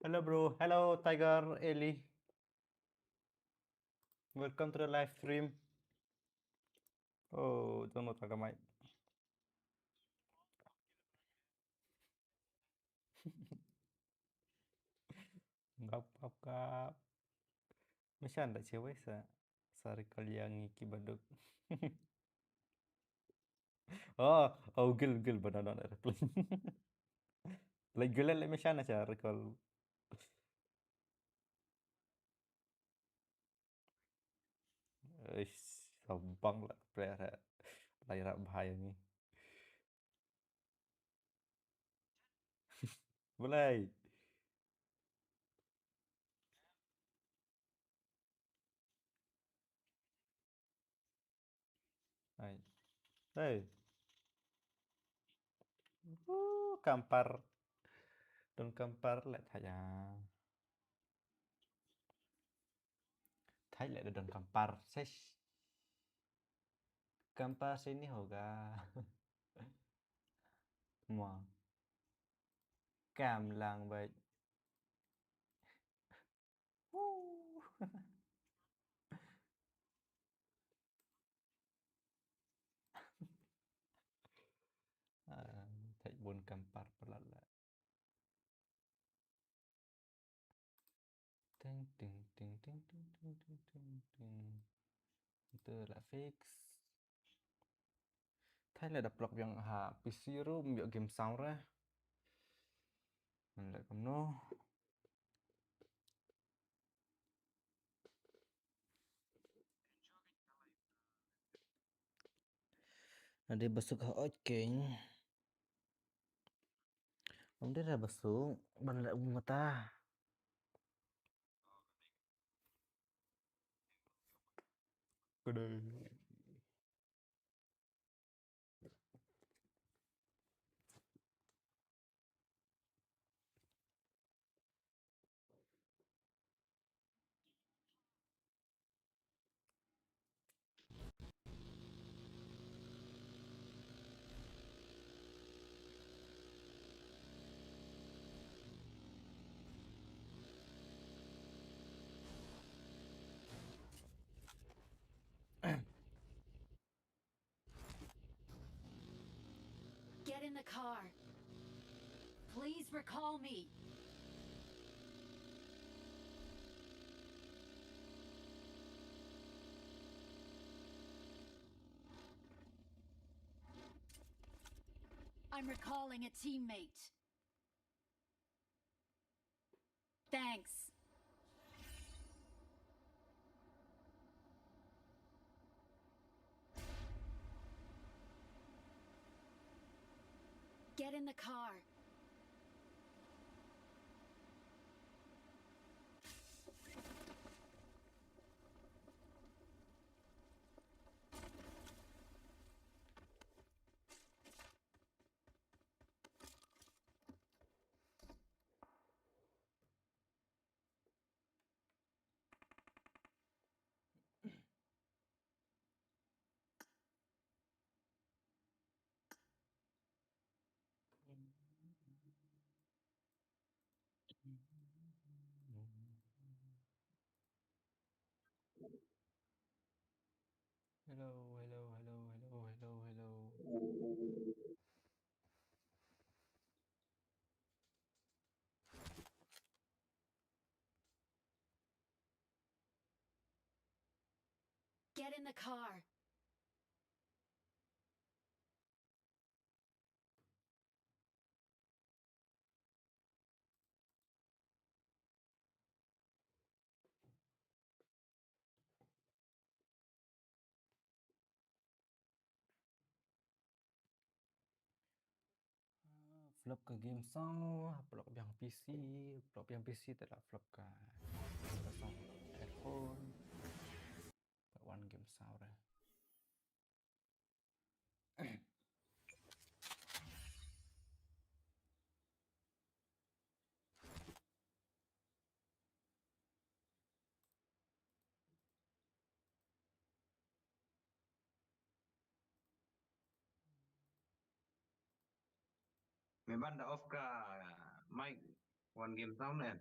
Hello bro. Hello Tiger Eli. Welcome to the live stream. Oh, don't know takamai. Gap gap gap. Mashan da cewe sa. Sa recall yang ki baduk. Oh, oh gil gil banana aeroplane. Like gil le mashan sa recall. Eish, sabang la player ha. Lai rap bahaya ni. Boleh. Hai. Hey. Uh, kampar. Don kampar let aja. Thait leh da don kampar. Seish. Kampar sini hoga. Mo. Kam lang bait. Woo. Ah, thait bun kampar palat lah. Ting, ting, ting. Ito la fix. Thai la da plug biang ha P C room ïoh game sound re. Ngan leh kumno. Ade basuk ha ot keng. Ym dei ra basuk ban leh um mata. Kudui. Get in the car. Please recall me. I'm recalling a teammate. Thanks. Get in the car. Hello, hello, hello, hello, hello, hello. Get in the car. Vlog ka game sound, vlog biang P C, vlog biang P C te la vlog ka, ka sound headphone, ka wan game sound re. Me ban da off ka mic, wan game sound ne.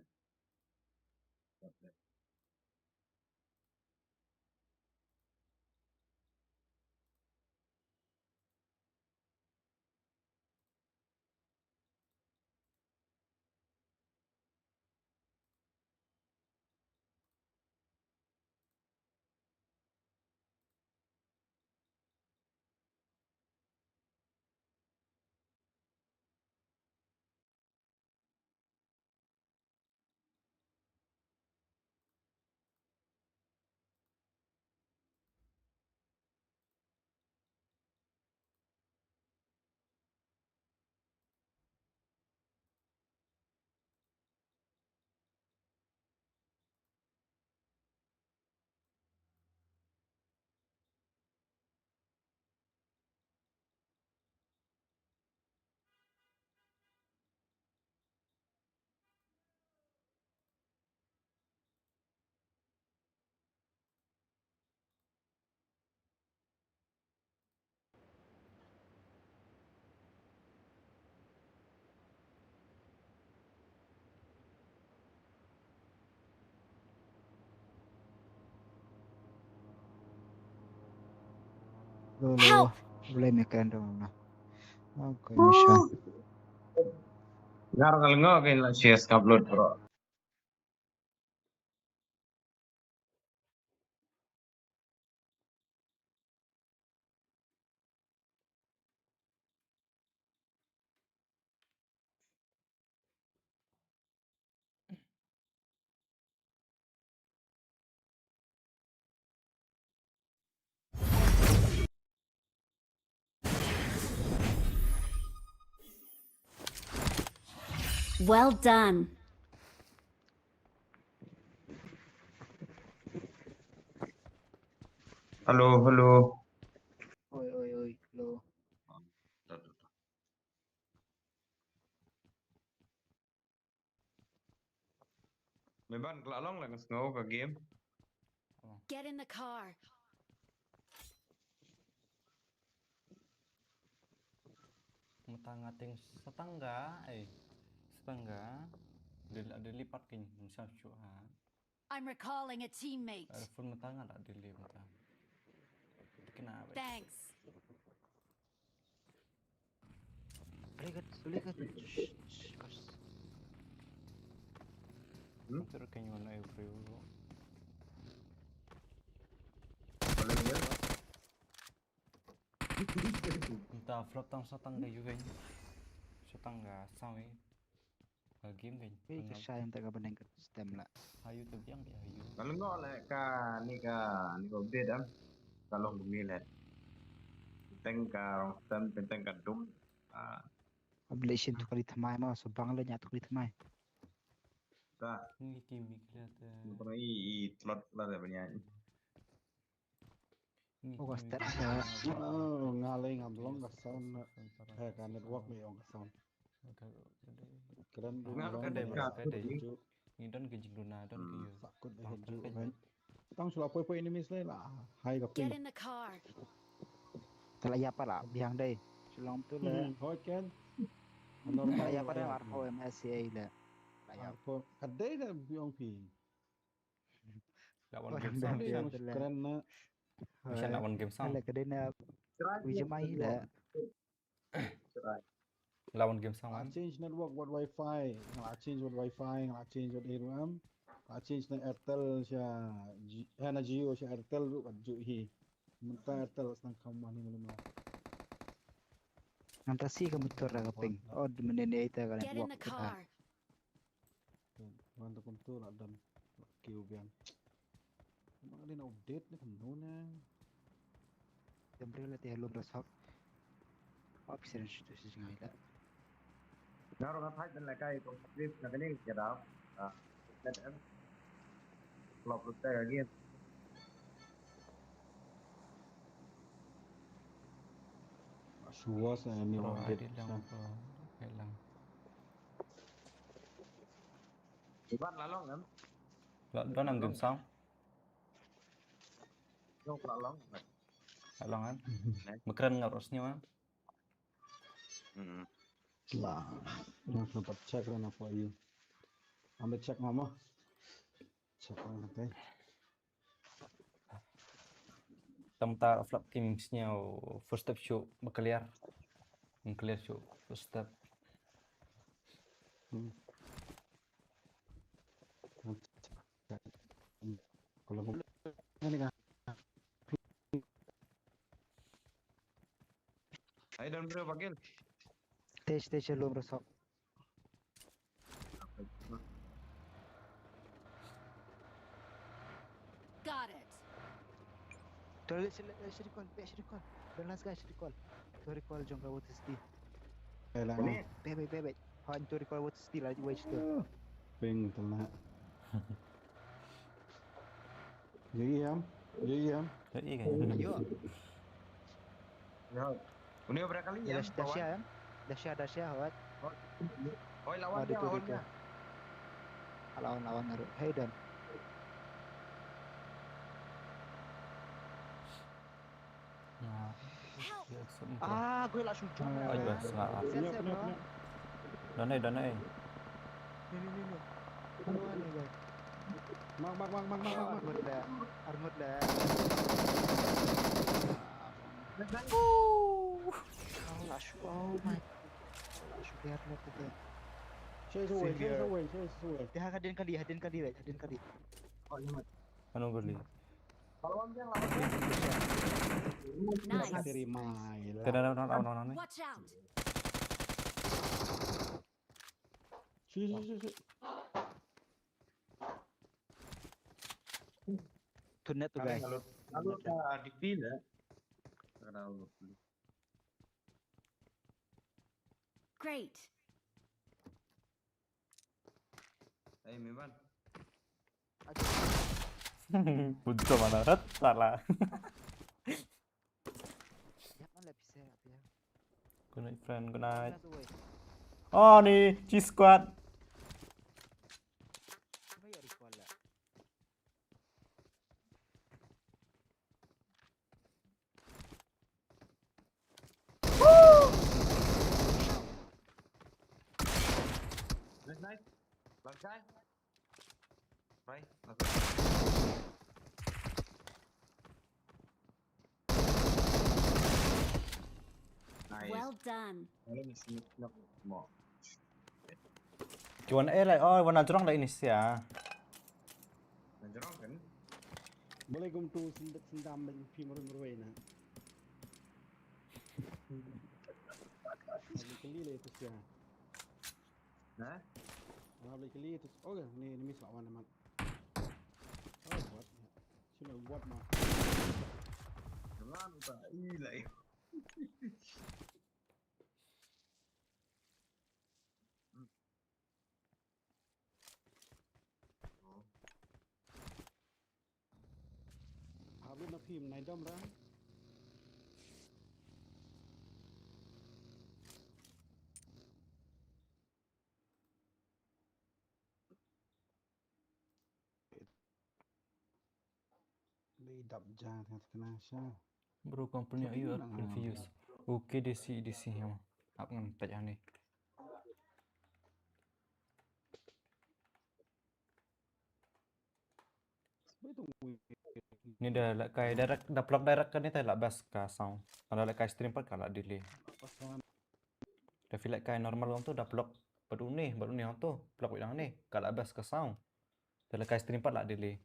Lo, lo. Help! Blame me kan dong na. Okay, Misha. Gar kal ngo ke la share skap lut, bro. Well done. Hello, hello. Oi, oi, oi, hello. Meban, ka la long la nga sngew ka game. Get in the car. Mata nga ting satangga, eh, satangga. Dil dili pat kin musam chu ha. I'm recalling a teammate. Ada phone mata nga dak dili mata. Kena. Thanks. Boleh ke? Boleh ke? Shh, shh, shh. Hmm? Mata kan you know every. Boleh ya? Mata flop tang satangga you kan. Satangga sawi. Game kan. Wei ka shai ynda ka bneng ka stem la. Hayu te biang dia hayu. Nga lyngngoh leh ka ni ka ni ka update am. Ka long kumne leh. Teng ka rong stem teng teng ka dum. Ah, Oblation tu kali thamai ma so bang le nya tu kali thamai. ta. Ni ki mi kila te. Ni pernah i i tlot lah dah banyak. Ni Oh, ki ka mi step kila sa. te. Oh, nga lei nga blong ka sound na. Eh, ka network me ong ka sound. Kren du Nga blong ka ka dei network ka sakut dei. hi ju. Ni don ke jingduna don ke Hmm. you. Sakut hi ju kan. Tang sula poi poi enemies lei la. Hai ka Get ping. In the car. Tala ya pa la biang dei. Shilong tu le. Hmm, hoi ken. Tala ya pa dei ar ho M S A le. La ya. Ar ko ka dei da biong pi. Lawan Orang game dah sound. biang. Mishan. Tala. Mishan lawan game sound. Tala ka dei na. Wi jemai le. Lawan game sound Nga kan. Change network wat wifi, nga change wat wifi, nga change wat A R M. Nga change na Airtel sha Ji-, eh, na Jio sha Airtel ruh kat ju hi. Mynta Airtel sdang kam mani mani ma. Nang ta si ka motor ka ping. Oh, de mene ne ita ka Get in the network ka. Car. Wan ta kumtu la dam. Kiu biang. Mang din update ni kumno na. Jam bri la te hello bro sok. Op siren situ si jngai la. Nga ruh nga thait dan la kai ko trip na kane ka dau. Ah, let em. Klop lut ta ka game. Shuwa sa ni Bro, update. adi lang bro. Okay lang. Iban la long em. La don am game sound. Yok la long. La long kan. Mekren ngar os ni ma. Hmm. La. Nga dapat check rena for you. Ambil check mama. Check rena teh. Tam ta flap kim sñiaw first step shu ba clear. Clear shu first step. Hmm. Kalau ini kan. Ai don bro bagil. Te te hello bro sok. Got it. Tuh lihat sini, eh, sini recall, back sini recall. Don't last guys, recall. Tuh recall jong ka water city. Eh lah. Ni. Back, back, back, back. Han tuh recall water city lah, wait tu. Ping telah. Jadi em, jadi em. Jadi kan. Yo, Ya. Uni berapa kali ya? Dash, Dasha em? Dasha, Dasha, hawat. Oi, lawan Oh, dia, dia, lawan dia, dia. Lawan, lawan naruh. Hey, Dan. Nah. Help! Dia exit muka. Ah, gue langsung jump. Oh, gue salah. Siap, Punya, siap, punya, bro. punya. Done, done. Ni, ni, ni, ni. Aduh, ni, guys. Mak, mak, mak, mak, mak, mak. Armut dah. Armut dah. Oh! Oh, langsung. Oh my. Langsung biar lah kita. Chase away, chase Severe. Away, chase away. Dia hadin kali, hadin kali, wait, hadin kali. Oh, iya, Mat. Anu beli. Lawan dia, lawan dia. Nice. Terima. Tidak ada orang, orang, orang ni. Watch out! Si, si, si, si. Tuh net tuh, guys. Kalau kalau tak dipilih. Kalau Great. Eh, Meban. Buntu mana hat salah. Good night, friend. Good night. Oh, ni, G squad. Nice, nice. Last guy. Bye. Okay. Nice. Well done. Ki wan eh lai, oh, wan najrong lai ini sia. Najrong kan? Boleh gum tu sendak sendam dan film ruin ruin na. Kali kali itu sia. Nah? Mana beli kali itu? Oh, ni ni miss lawan amat. Oh, buat. Sila buat mah. Jangan tak ilai. Habis na phim nai dom ra. Lei dap ja tang kena sha. Bro, company you are confused. Okay, D C, D C him. Ap ngan pet ani. Ni da la kai direct, da plug direct kan ni ta la bas ka sound. Ada la kai stream pat ka la delay. Da feel like kai normal ong tu da plug bad uni, bad uni ong tu plug bad ni ka la bas ka sound. Da la kai stream pat la delay.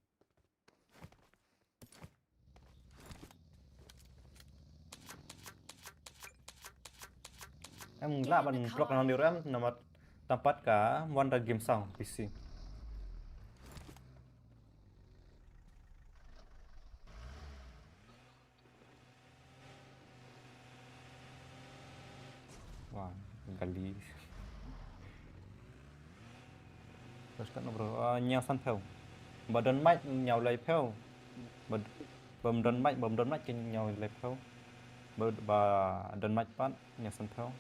Em lah ban plug nang di rem nama tempat ka wan da game sound P C. Wah, gali. Terus kan bro, ah, nyaw san phew. Ba don mic nyaw lai phew. Ba, bam don mic, bam don mic kin nyaw lai phew. Ba, ba don mic pat nyaw san phew.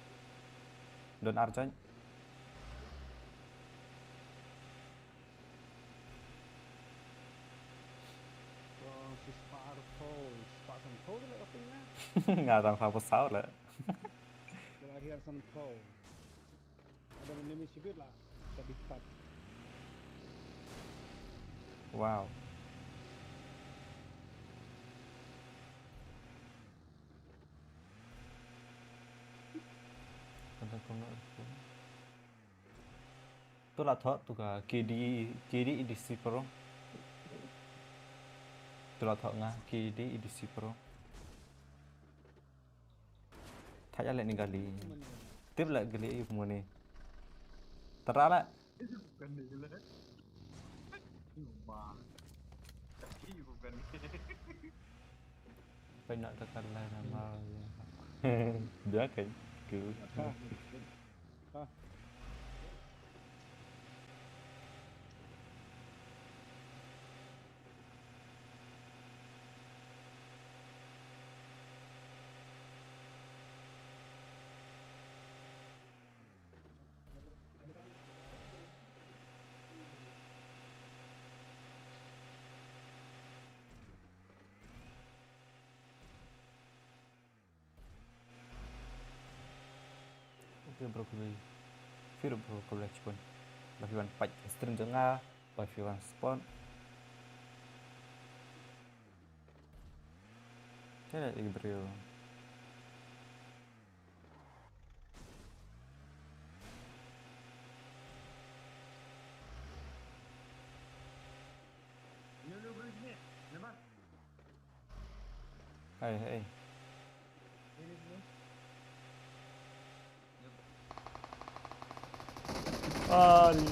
Don arjan. Nga tang sa pasal le. Kala hiar san phew. Ada enemy sibit lah. Tapi pat. Wow. Kata kau nak. Tu la thoh tu ka K D, K D E D C Pro. Tu la thoh nga K D E D C Pro. Thait ale ni gali. Tip la gali yu muni. Tara la. Phải nói thật là là mà. Dia kan. Ku. Okay bro, khublei. Phi ruh bro, khublei shibun ba phi wan peit stream jong nga, ba phi wan support. Te la i bro. Hey, hey. Aduh.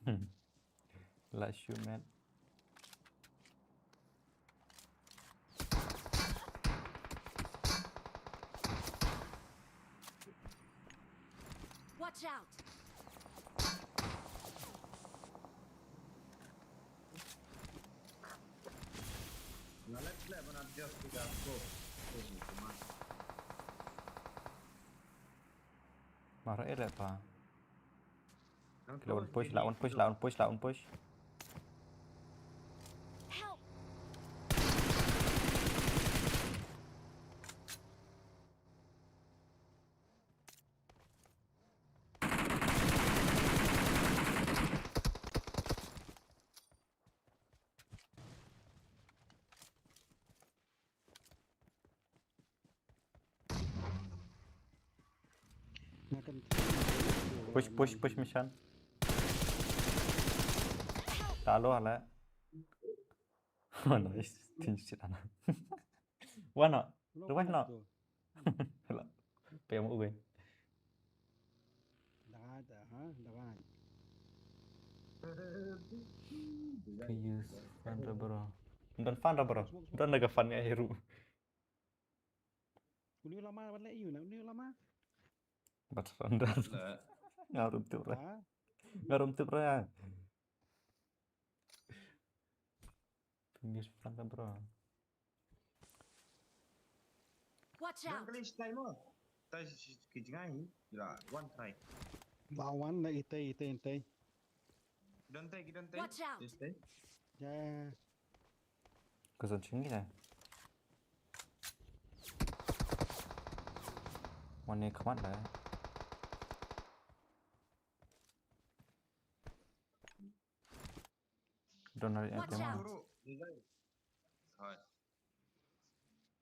Hmm. Let's shoot, man. Watch out! Marah eh, lepa. La un push, la un push, la un push, la un push. Help! Push, push, push, Mishan. Talo, ale. Oh, nice. Tin shit, ana. Wano? Ruwah no? Hello. Pem uwe. Daga, ha? Daga. Ka use fan ra bro. Don fan ra bro. Don naga fan nga hiru. Uni lama, wala iu na, uni lama. Bat fan ra. Ngarum tu ra. Ha? Ngarum tu ra. Ka use fan ra bro. Watch out! Don kali slide mo. Tai si, si, ki jngai hi. Ila, one try. Ba one na itai, itai, itai. Don tai, ki don tai. Watch out! Yes, tai. Ya. Ka zon chingi na. One ne khmat na. Don hari. Watch out! Guru, ni dai. Hai.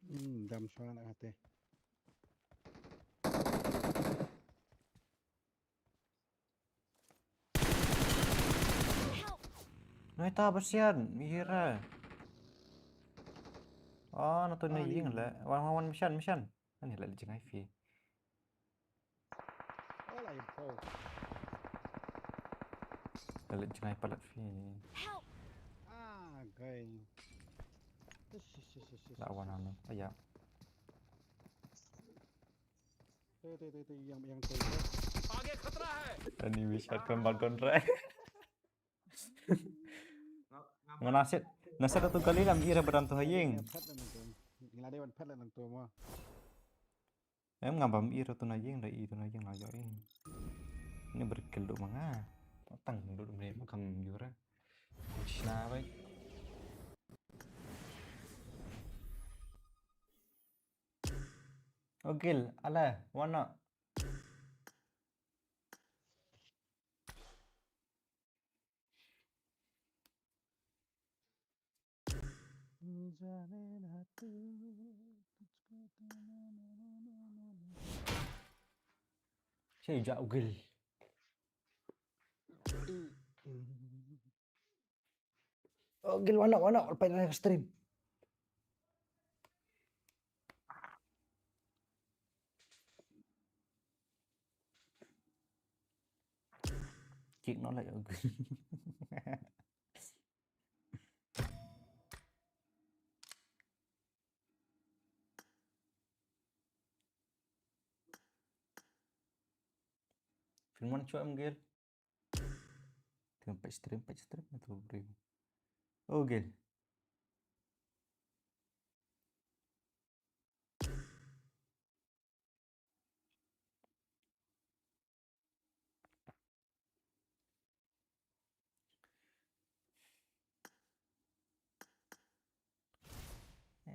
Hmm, dam shwa na kate. Help! Noi ta basian, mihira. Oh, na tu na ying le. Wan, wan, wan, Mishan, Mishan. Ani le jingai fi. Ala info. Le jingai palat fi. Help! Ah, gai. Ish, ish, ish, ish, ish, ish. La wan anu. Aya. Te, te, te, te, yang, yang te. आगे खतरा है। Ani wish at pembangon re. Nga nasit, nasit atu kali lam ira badan tu haying. Phet la nang tu. Ngi la dei wan phet la nang tu mo. Em nga bam ira tu na ying da i tu na ying la yo in. Ni berkel du manga. Tang du me makam yura. Chna bai. Ogil, ala, wana. Shay ja Ogil. Ogil, wana, wana, ol paina ka stream. Kick no la, Ogil. Film man chua em gel. Tengah page stream, page stream na tu bro. Oh, gel.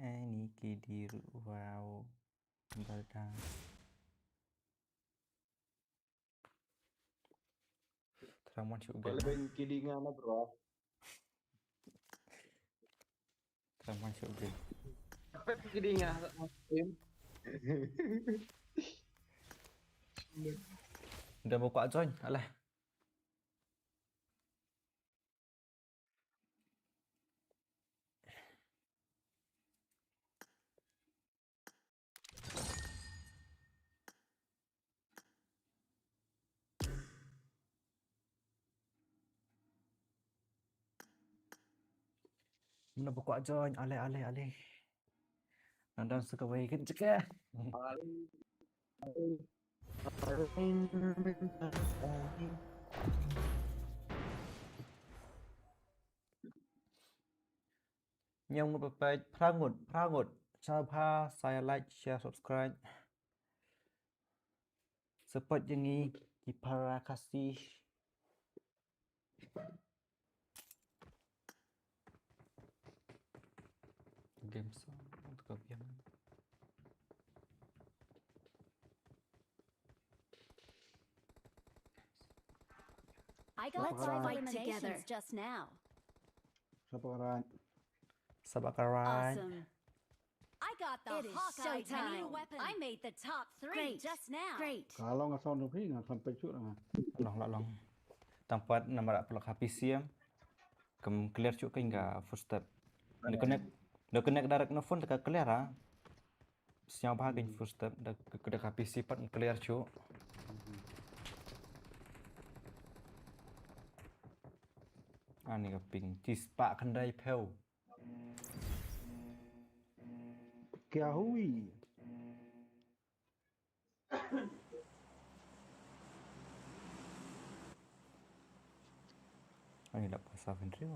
Ani ki dir wow. Baldang. Tramon shu gel. Balen kidinga na bro. Tramon shu gel. Pet kidinga. Udah buka join, alah. Muna ba kwah join, ale, ale, ale. Nang dang sa kawei kan jaka. Ñiaw ngut, pepet phra ngut, phra ngut. Sngewbha sa ïa like, share, subscribe. Support ïa ngi ki para Khasi. Game song, untuk biang. I got Let's five fight eliminations together. Just now. Saba karai. Saba karai. Awesome. I got the It is Hawkeye showtime. Mini weapon. I made the top three Great. Just now. Great. Ka long ka sound phi nga sampai chuk nga. Long la long. Tang pat namar pulak ha P C em. Kam clear chuk ka inga footstep. Da connect, da connect direct na phone ka clear ha. Sngewbha ka inga footstep da ka, da ka P C pat clear chuk. Ani ka ping. Chispah khyndai phew. Kya hui? Ani la pasa vendri.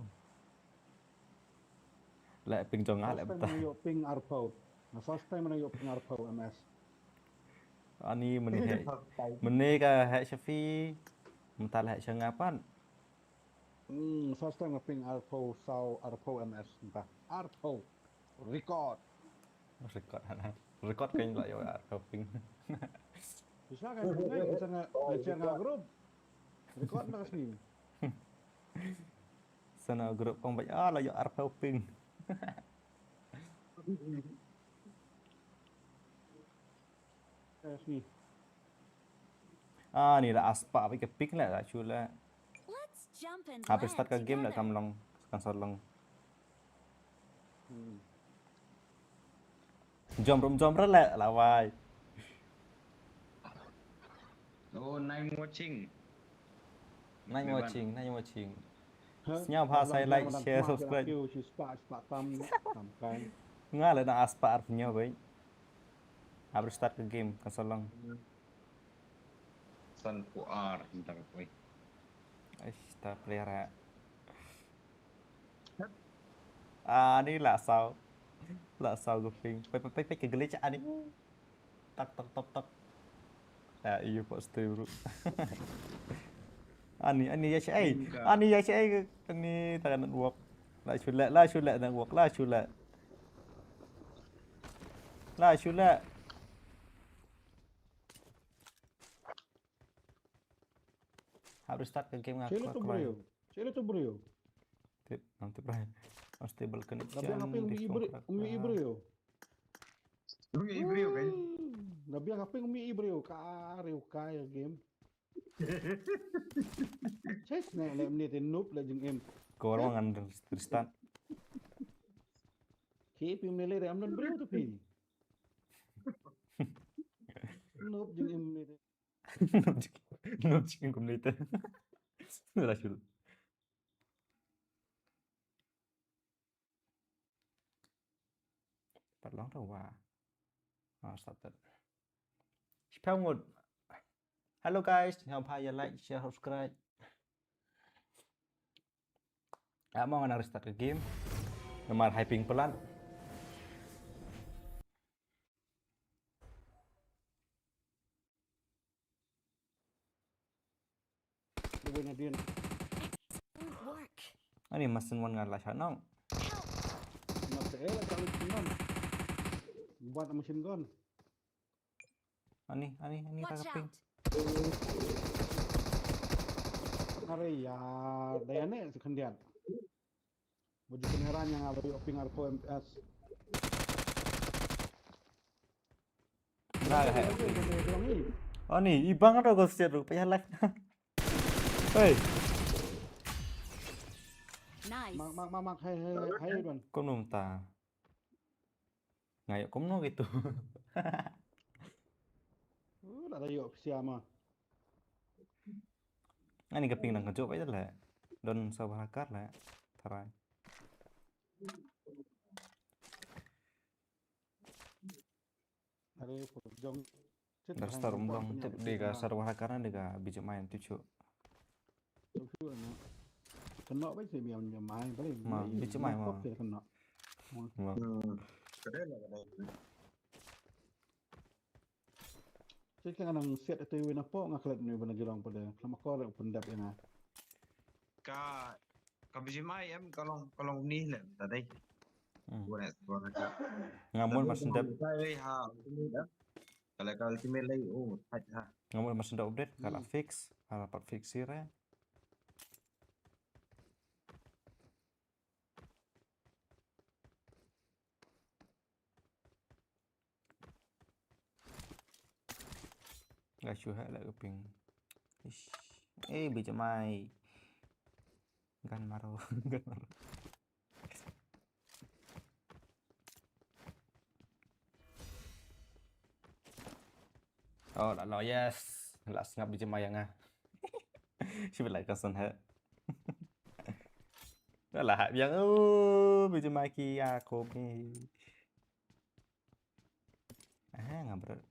La ping jong nga la First time bata. Na ïoh ping arphew. Na first time na ïoh ping arphew M S. Ani mene he. Mene ka he shafi. Mata la he sha nga pat. Hmm, first time nga ping arphew saw, arphew M S, entah. Arphew. Record. Record, record kan la ïoh arphew ping. Bisa kan, kan, bisa nga, nga share nga group. Record na sini. Sana group kong baik, ah, la ïoh arphew ping. Eh, sini. Ah, ni la aspah bad ka ping la, la shu la. Let's jump and Habis start ka land game la together. Kam long, kan sa long. Hmm. Jom rum jom rel la, la wai. Oh, nine watching. Nine Memang. Watching, nine watching. Sngewbha sa like, share, subscribe. Nga la na aspah ar sngewbha. Habis start ka game, kan sa long. San puar, entah apa. Aish, ta player ha. Ah, ni la saw. La saw ka ping. Pek, pek, pek, pek, ka glitch ani. Tak, tak, tak, tak. Ya, iyo, pak, stay, bro. Ani, ani, ya, si, ai. Ani, ya, si, ai. Ani, tak network. La shu la, la shu la network, la shu la. La shu la. Habis start ka game nga. Celo tu bro. Celo tu bro. Tip, nam tip rai. Unstable connection. Tapi apa yang umi ibrio? Umi ibrio. Umi ibrio kan? Nabi yang apa yang umi ibrio? Ka reu ka ya game. Chase ne le mni te noob le jing em. Kor wangan restart. Ki pi mni le re amnon brio tu pi. Noob jing em mni te. Noob jing, noob jing kumne te. Rashul. Pat long to wa. Ah, stop that. Shiphew ngut. Hello guys, sngewbha ïa like, share, subscribe. Ah, mo ngan restart ka game. Namar high ping palat. Excellent work. Ani masin wan nga la shanong. Help. Nga te la ka lu ngan. Buat machine gun. Ani, ani, ani. Watch out. Are ya, dayane si khendiat. Baju keneran yang ada yuk ping arphew M S. Nah, hai. Oh ni, ibang ada gol set tu, payah live. Hei. Nice. Mak, mak, mak, mak, hai, hai, hai, bang. Kau nung ta. Nga ïoh kumno gitu. Uh, la da ïoh psia ma. Ani ka ping dang ka jop ai le. Don sa ba kar le. Tharai. Are pur jong Da star um dong tip de ka star wahakar na de ka B G M I em tip shu. Tip shu na. Kena ba sih biar biar mai balik. Ma, B G M I ma. Kena. Ma. Hmm. Kedai lah kedai. Cik ka nang siat atu wina po nga klet ni bana jirong pada. Kelama kor pendap ya nga. Ka, ka B G M I em ka long, ka long ni le tadi. Hmm. Gua nak, gua nak. Nga mut mas ndep. Hai, ha, ini dah. Kalau ka Ultimate lagi, oh, tight ha. Nga mut mas ndep update, ka la fix, ka la pat fix sih re. Nga shu ha la ka ping. Ish. Eh, B G M I. Gan maro, gan maro. Oh, la lo, yes. La sngap B G M I ïa nga. Shi ba la ka san ha. La la ha biang, oh, B G M I ki aku ni. Ah, nga ber-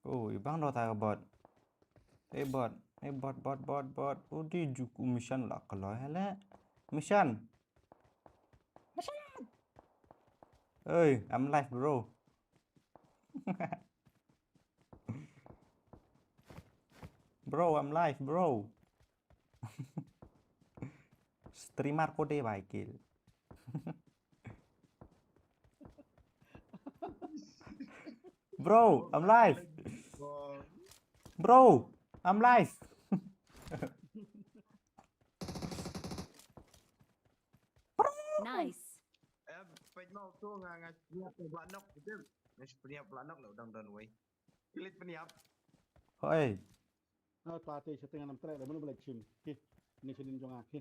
Oh, i bang dota ka bot. Eh, bot. Eh, bot, bot, bot, bot. Oh, di juk u Mishan la ka lo hele. Mishan. Mishan. Hey, I'm live, bro. Bro, I'm live, bro. Streamer ko de bai kill. Bro, I'm live. Bro, I'm live. Nice. Em, peit mo tu nga nga pynïap pla nok gitu. Nga pynïap pla nok la u dang don wei. Kilit pynïap. Hoi. Nga pla te sha teng ngam treh da mano ba leit shim. Ki. Ni sha din jong nga ki.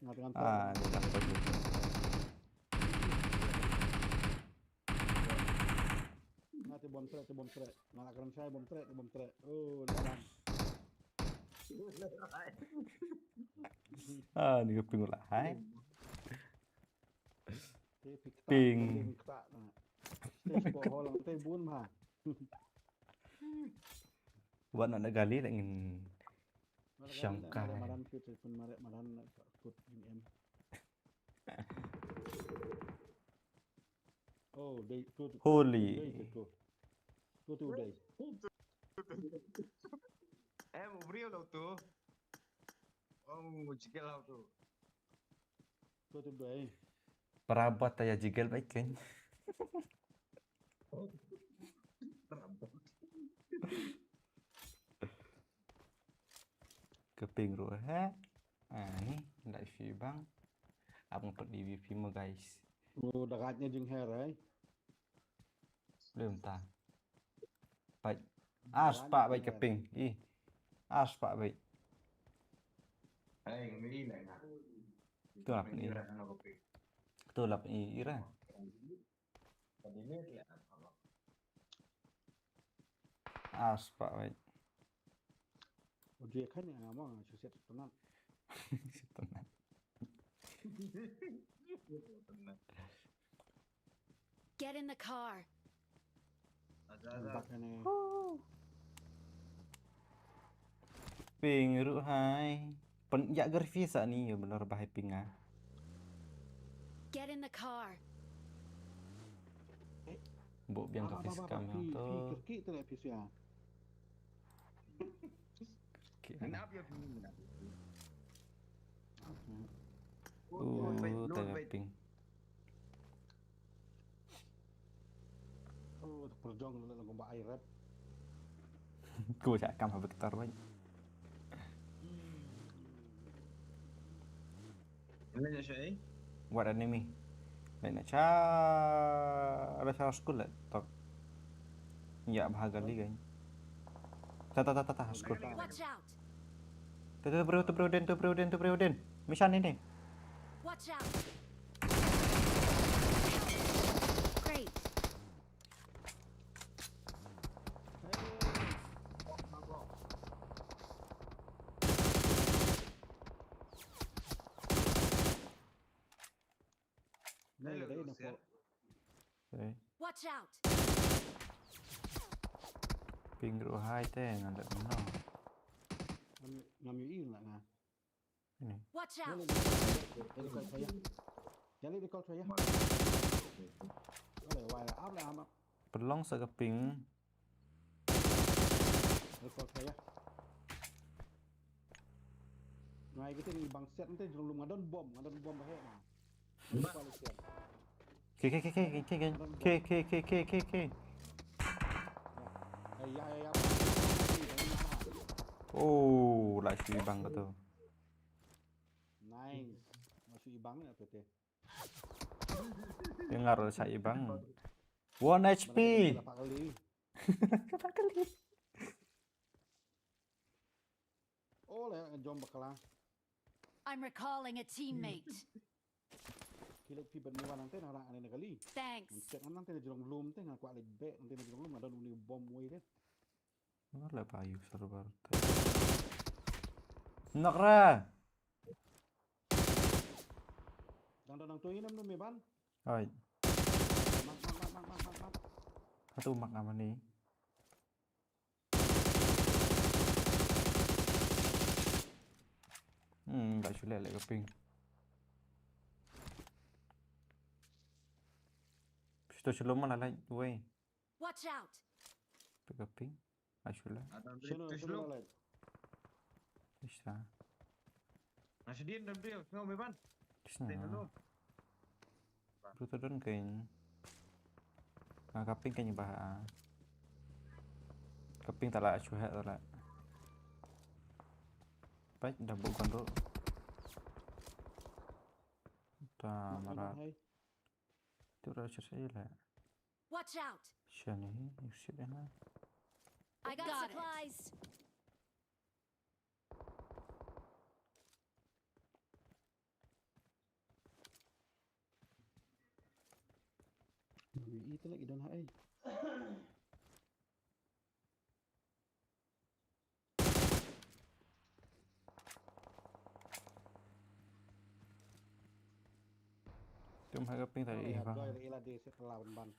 Nga teng ngam treh. Ah, ni dah pergi. Nga te bom treh, te bom treh. Nga la kren shai bom treh, te bom treh. Oh, dah. Ah, ni ka ping la hai. Te pik ta, ping. Pik ta na. Stage ko ho lang te bun ma. Wat na gali la ngin shangkai. Madan, madan kit pun mare madan kut jing em. Oh, dei tu tu. Holy. Dei tu tu. Tu tu dei. Em, u briew lo tu. Oh, jigel lo tu. Tu tu dei. Para bot ta ïa jigel bait kein. Para bot. Ka ping ruh ha. Ah, ni, da shi bang. Ap ngepet D V P mo, guys. Lu da kat ne jing her, eh. Lem ta. Bait. Ar spah bait ka ping. Ih. Ar spah bait. Ai, ngam ïohi na nga. Tu lap ni. Tu lap ni ira. Ar spah bait. Ujie kan ïa nga ma nga shu set tunat. Set tunat. Get in the car. Bak ne. Ping ruh hai. Pyn ïa grafis ani ïa, benar ba hai ping ah. Get in the car. Bo biang ka face cam yang tu. Kerki tu lah face ya. Kerki. Kenapa ya ping? Uh, tengah ping. Oh, perjong la kumba ai rep. Ku sa kam ha Victor bang. Ini je shay. What enemy? Lain na cha ada cha school la tok. Ya, bahagal li kan. Ta ta ta ta ta school. Watch out. Tu tu bro, tu bro den, tu bro den, tu bro den. Mishan ini. Watch out. Great. Hey. Mabok. Watch out! Ping ruh hai te ngan leh kumno. Ngam, ngam ïohi nga. Ini. Watch out! Jali di call saya. Jali di call saya. Wala wala am la am. Pynlong sa ka ping. Di call saya. Ngai kita ni bang set nanti jong lum nga don bom, nga don bom bahaya. Ke ke ke ke ke ke ke ke ke ke ke. Ya ya ya. Oh, la shu ibang ka tu. Nice. La shu ibang ya tu te. Dengar la shu ibang. One H P. Kata kali. Oh la jom bakla. I'm recalling a teammate. Kilo pi ban muan nanti nara ane na kali. Thanks. Cek nanti na jrong lum te nga kwah lek be nanti na jrong lum ada uni bom wei te. Ngar le payu server te. Nakra. Dang dang tu inem nu me ban. Oi. Mak mak mak mak mak mak. Satu mak nama ni? Hmm, la shu leh leh ka ping. Pistol shalom mana lai wei. Watch out. Pick up ping. La shu leh. Ada Shino, tu shino shalom. Lalai. Pista. Nasi din dan dia ngau me ban. Pista. Din dulu. Bru to don kein. Ka ping kein bah. Ka ping tala shu he tala. Pai dah bu kan tu. Ta mara. Tu ra shu shu le. Watch out! Shani, you shit in. I got supplies. Ita lagi don hai. Tum ha ka ping tadi ih bang. Doi ila de se kala ban ban.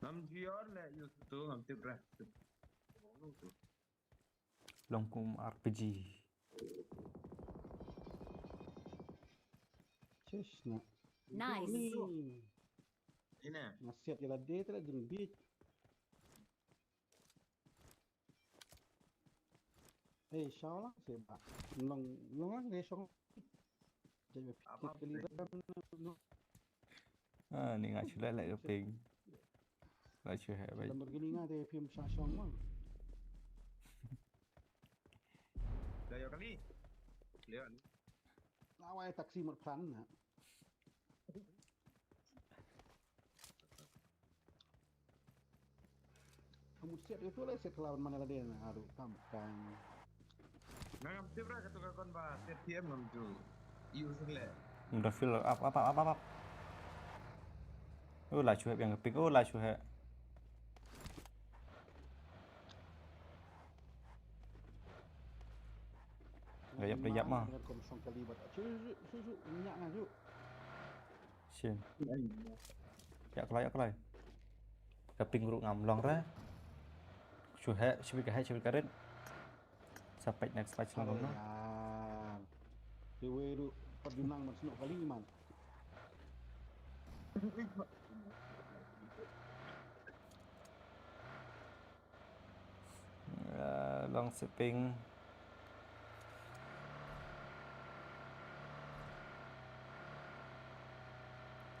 Ngam jior le yu tu ngam tip reh. Long kum R P G. Chesh na. Nice. Ina. Nasiat ila de tela jing bit. Eh, shaw lang se ba. Long long lang ne shong. Jai ba apa kali ba. Ah, ni nga shu leh leh ka ping. Nga shu heh bai. Lamborghini nga te phim sha shong ma. Dah ya kali. Lihat ni. Lawai taksi mut pran na. Amu siat itu lah siat kelawan mana lagi na aduh kam kan. Ngam tip ra katu ka kon ba siat T M ngam tu. Iu sing le. Udah fill up up up up up. Oh la shu heh biang ka ping. Oh la shu heh. Dah yap dah yap mah. Kom song kali bat. Shu shu shu shu nyak na shu. Shin. Ya kloi ya kloi. Ka ping ruh ngam long re. Shu heh shu ka heh shu ka rit. Sa peit next fight shalom no. Kiwi ruh pat junang man snoh kali man. Eh, long seping.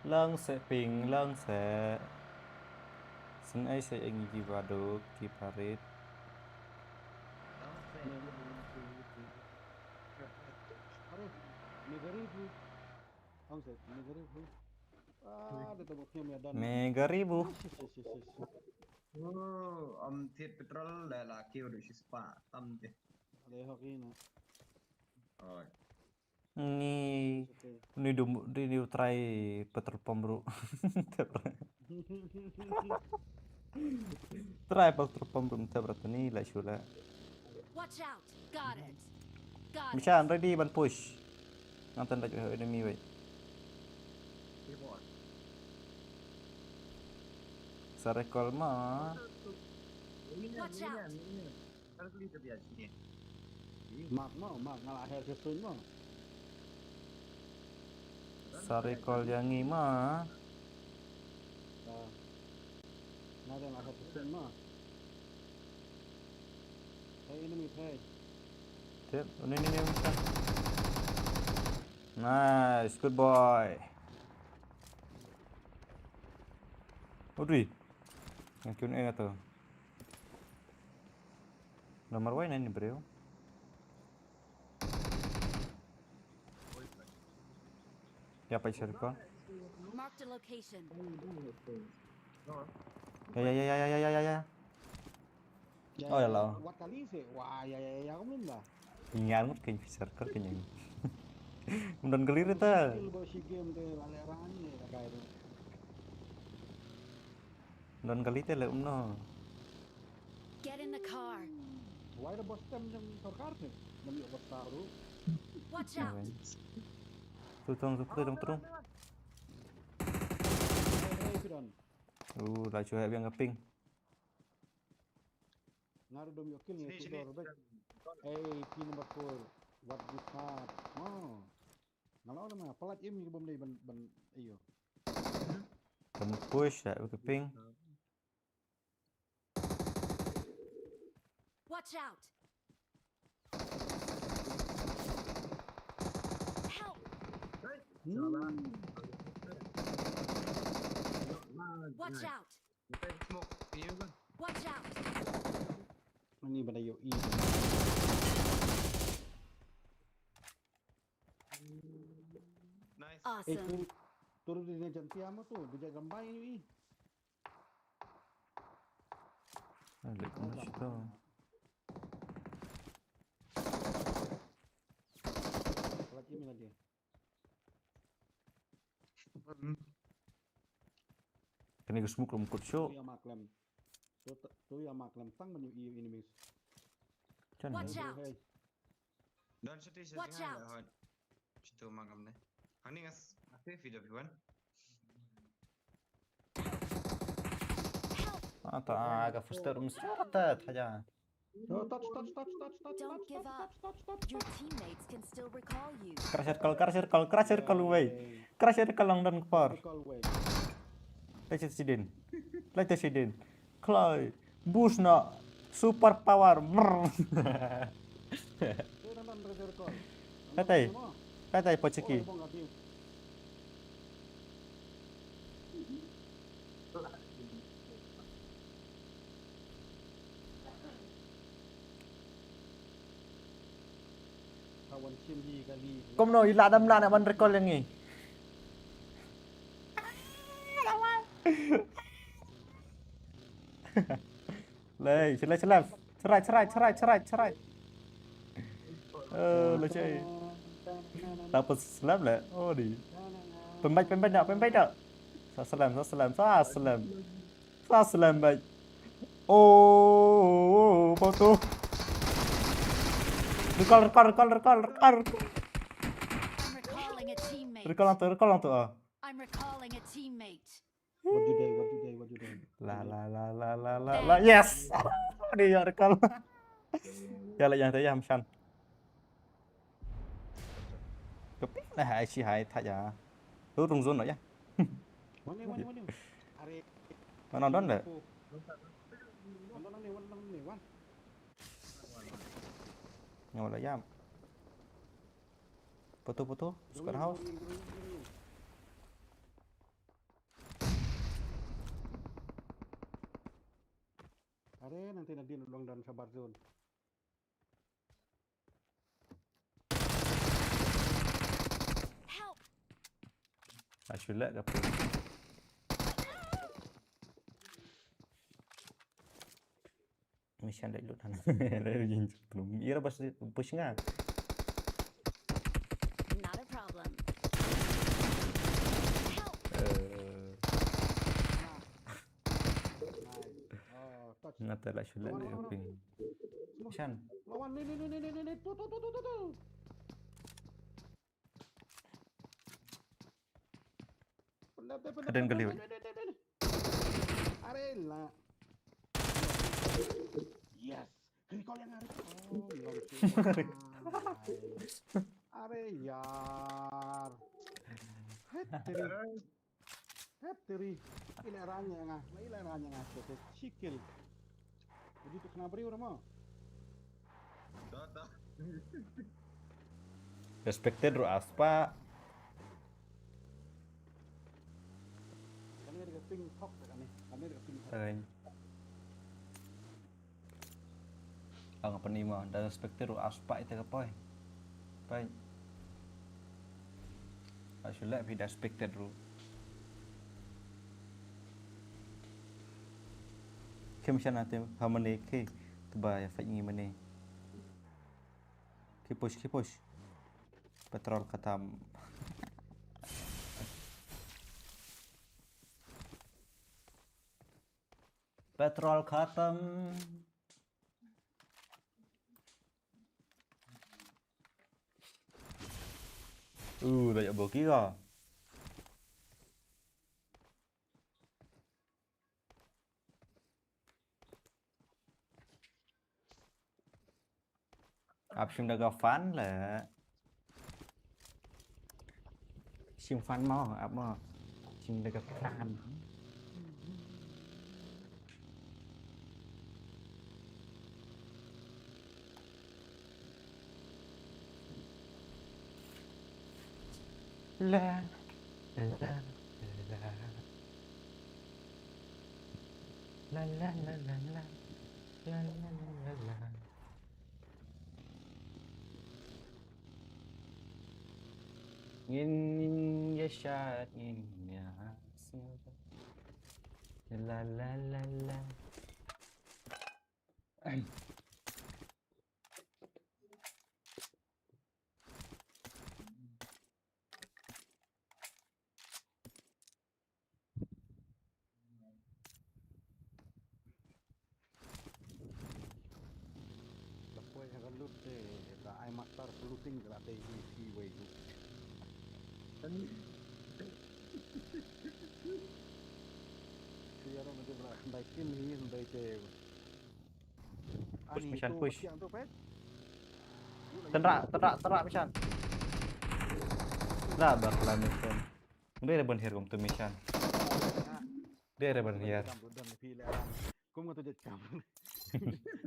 Long seping, long se. Sen ai se eng ji baduk ki parit. Aduh, negeri tu. Ang se, negeri tu. Ah, dia tak buat film ya dan. Mega ribu. Sis, sis, sis, sis. Oh, am thied petrol la la kiew du shispah tam te. Ada hoki na. Oh. Ni ni du ni du try petrol pump ruh. Try petrol pump ruh te brat ni la shula. Watch out. Got it. Got it. Mishan ready ban push. Nang tanda enemy wait. Sa recall ma. Watch out! Mark mo, mark nga la her session mo. Sa recall ïa ngi ma. Nga dang la her session mo. Hey, enemy, hey. Tip, ini ini ini. Nice, good boy. Udri. Yang kun eh tu. Nomor wai nani bro. Ya pa share ko. Marked a location. Ya ya ya ya ya ya ya ya. Oh ya lah. Wat kali sih. Wah, ya ya ya kamu dah. Ingat mut kan share ko kan yang. Mundan gelir itu. Skill ba shi game te la le rani ya kai tu. Mundan gelir te le umno. Get in the car. Wai da bos tem jam sorkar te. Nami bos taru. Watch out! Tu tong tu tong tu. Hey, hey, Fidan. Uh, la chu hai biang ka ping. Ngaru dom yokil ni Sini tu sini. dor bek. Hey, team number four. What we have? Oh. Ngalo nama pelat im ni bom dei ban ban iyo. Kan push lah ka ping. Watch out! Help! Hmm. Watch out! Smoke. Ini kan. Watch out! Ini pada yo i. Nice. Eh Awesome. tu turun di jan tiamo tu, di jaga gambai ni. Ah, lek kena situ. Lagi ni lagi. Kena ke smoke lam kot Tu syok. yang maklem. Tu tu yang maklem tang menu i enemies. Macam Watch mana? out! Hey. Dan satu satu Watch jangan out. Hot. Situ makam ni. Ani ngas. Aku video Iwan. Help! Ah, tak, ah, ka first room start tak aja. Oh, touch touch touch touch touch. Don't touch, give touch, up. Touch touch touch. Your teammates can still recall you. Crash circle, crash circle, crash circle wei. Hey. Crash circle long dan kepar. Recall wei. Leicester City. Leicester City. Kloi. Boost na. Super power. Brr. Tu dan dan recall. Katai. Katai Pochiki. Kumno ila dam la nak ban recall yang ni. Lei, selai, selai. Serai, serai, serai, serai, serai. Oh, lei, cai. Tapos selam lah. Oh, di. Pembaik, pembaik dah, pembaik dah. Sa selam, sa selam, sa selam. Sa selam, baik. Oh, apa tu? Recall, recall, recall, recall, recall. I'm recalling a teammate. Recall tu, recall tu ah. I'm recalling a teammate. What do they? What do they? What do they? La la la la la la la. Yes. Dia yang recall. Ya lah yang saya Shan. Kepik lah hai si hai tak ya. Tu rung zone ya. Mana mana mana? Are. Mana don deh? Mana ni? Mana ni? Wan. Nyawa lah ya. Putu putu. Squad house. Are nanti nanti luang dan sabar zone. Help! Asyulak ke apa? Mission dah lut hana. Dah lut jin belum. Ira bas push nga. Not a problem. Help! Eh, Oh, touch. ngata lah syulak nak ping. Mission. Lawan ni ni ni ni ni ni tu tu tu tu tu tu. Penat deh, penat, Ada yang penat, geli, penat, weh. Penat, penat, penat. Are la. Yes. Recall ïa nga, recall. Oh, long. Are yar. Hat-trick. Hat-trick. Ila ranya nga. Ila ranya nga. Shikil. Jadi tu kena beri orang mau. Respected ruh aspa. Kane ka ping top kane. Kane ka ping top. Ang apa ni ma? Dan respected ruh aspa ita ka poi. Pai. Asu lek phi da expected ruh. Kim shana te ha mane ke te ba ya fai ngi mane. Ki push, ki push. Petrol khatam. Petrol khatam. Uh, dah yak boki ka. Ap shim da ka fan le. Shim fan mo, ap mo. Shim da ka fan. La, la, la, la. La, la, la, la, la. La, la, la, la, la. Ngin ïa shad, ngin ïa sngewbha. La, la, la, la. Da poi ha ka loot te, da ai master looting ka la te i phi wei ku. Kan. Phi ïaroh na te ba la khyndai kill hi, khyndai te. Push, ani Mishan, tu push. Siang tu, Pet. Tynrah, tynrah, tynrah, Mishan. Lah, bakla Mishan. Dei re ban hiar kumtu Mishan. Dei re ban hiar. Kum nga tu jait kam.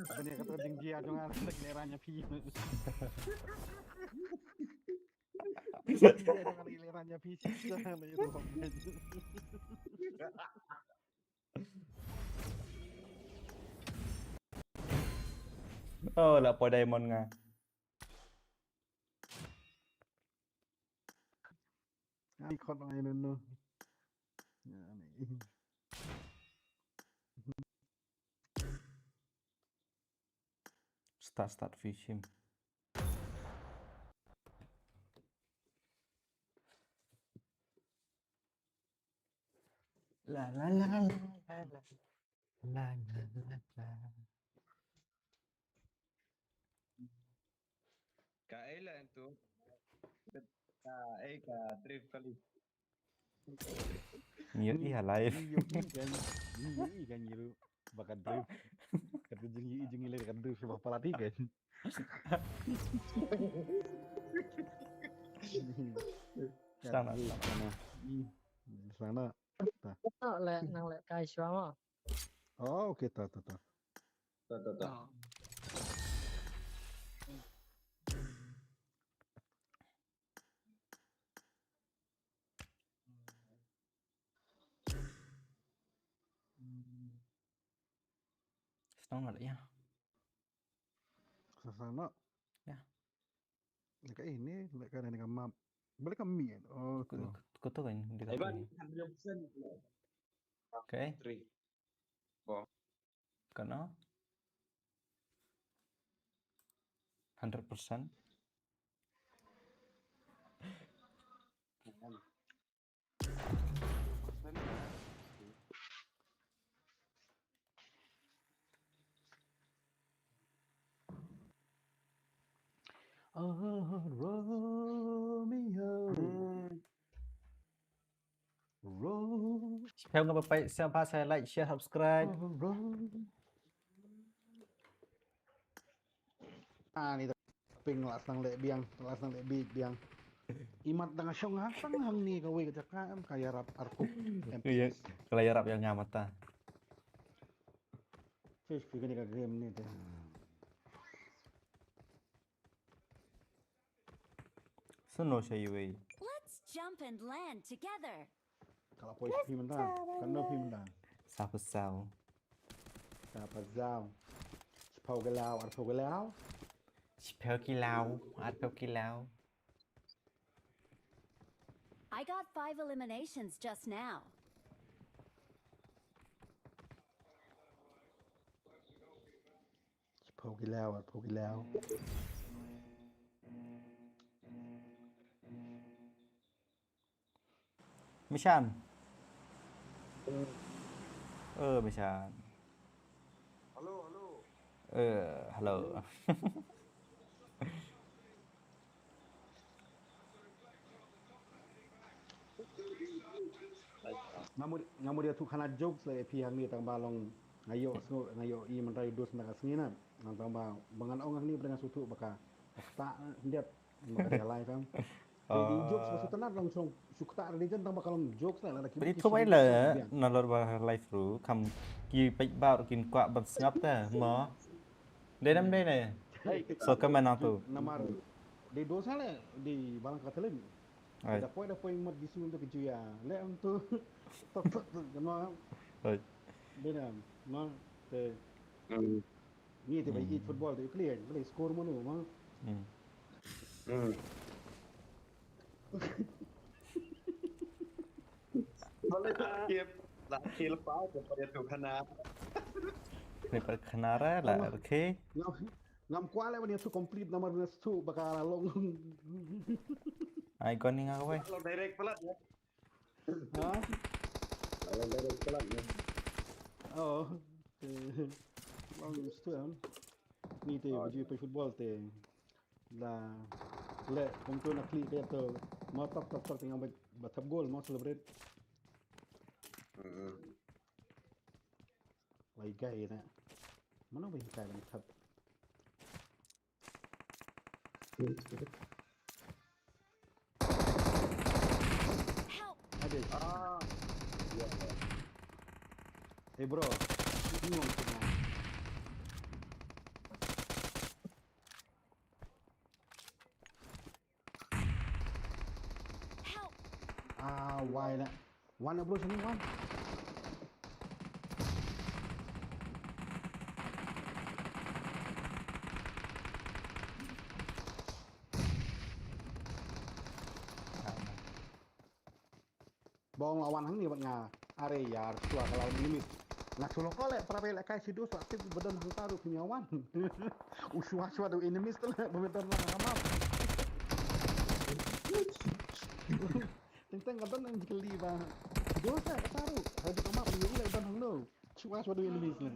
Ban hiar kata jingjia jong nga leh ranya phi. Jingjia jong nga leh ranya phi. Oh, la poi diamond nga. Ani khot ngai nunu. Ya, ni. Start, start fishing. La, la, la, la, la, la. La, la, la, la. Ka ei la tu. Ka ei ka trip kali. Ngi ïohi ha live. Ngi ïohi kan, ngi ïohi kan ngi ruh ba ka drift. Kata jing ïohi jing ïohi ka drift ba palat hi kan. Stang na, stang na. Stang na. Ta. Nang leh, nang leh kai shuwa mo. Oh, okay, ta, ta, ta. Ta, ta, ta. Oh. Stang na, ya. Sa, sa, no. Ya. Dekat ini, dekat ini ka map. Balik ka mi. Oh, tu. Ko, ko tu kan, dekat ini. Evan, hundred percent. Okay. Three. Four. Kana? Hundred percent. Oh, Romeo. Ro-, Thank you ba peit, sngewbha sa like, share, subscribe. Ah, ni ta ping la sdang leh biang, la sdang leh bit biang. Imat dang shong ha sang hangne kawei ka jaka em ka ïarap arkup. Iya, ka la ïarap ïa nga mata. Fish pi kane ka game ni te. Sno sha iwei. Let's jump and land together. Ka la poi phi mynta. Ka no phi mynta. Sa phew saw. Sa phew saw. Shiphew ki law, arphew ki law. Shiphew ki law, arphew ki law. I got five eliminations just now. Shiphew ki law, arphew ki law. Mishan. Eh, Mishan. Hello, hello. Eh, hello. Nga mut, nga mut ïathuh khana jokes la ïa phi hangne tang ba long nga ïoh sngew, nga ïoh i mynta ïa dos na ka sngi na. Tang ba ba ngan ong hangne ba nga sngewthuh ba ka ktah khyndiat. Ba ka ïa live em. Te di jokes ba shu tynat long shu, shu ktah religion tang ba ka long jokes la, la ki. Ba di ki thoh ai la nalor ba live ruh kham ki peit ba ruh kin kwah ban sngap te mo. Dei nam dei ne. So ka mana tu. Namar di dos la di balang ka telim. Ai. Da poi, da poi mat di sum tu ki juya. Le am tu. Tok tok tu kena. Ai. Dei nam ma te. Ngi te ba ïeit football te u kli, u kli score mano ma. Hmm. Hmm. Ba la skip, la skip pa, te pa ïathuh khana. Te pa khana ra, la, okay. Ngam, ngam kwah leh ban ïathuh complete namar ban ïathuh ba ka la long. Ai kon ni nga kawei. Long direct palat ïa. Ha? Long direct palat ïa. Oh. Te long stu em. Ni te ba ju peit football te. La leh kumtu na kli ka to. Ma tok tok tok te ngam ba thap goal ma celebrate. Lai gai na. Mano ba hikai ban thap. Help! Ada. Ah. Ya. Hey bro. Bingung tu. Help! Ah, why la? Wan bro sini wan. Bong la wan hangne bad nga. Are ïa shuwa ka la wan limit. Nga shu lok leh para bad leh kai shi dos la tip ba don hangta ruh phin ïa wan. U shuwa shuwa da u enemies te leh ba don la ka map. Teng teng ka don nang jikali ba. Dos la kata ruh. Hai ka map ni leh don hangno. Shuwa shuwa da u enemies leh.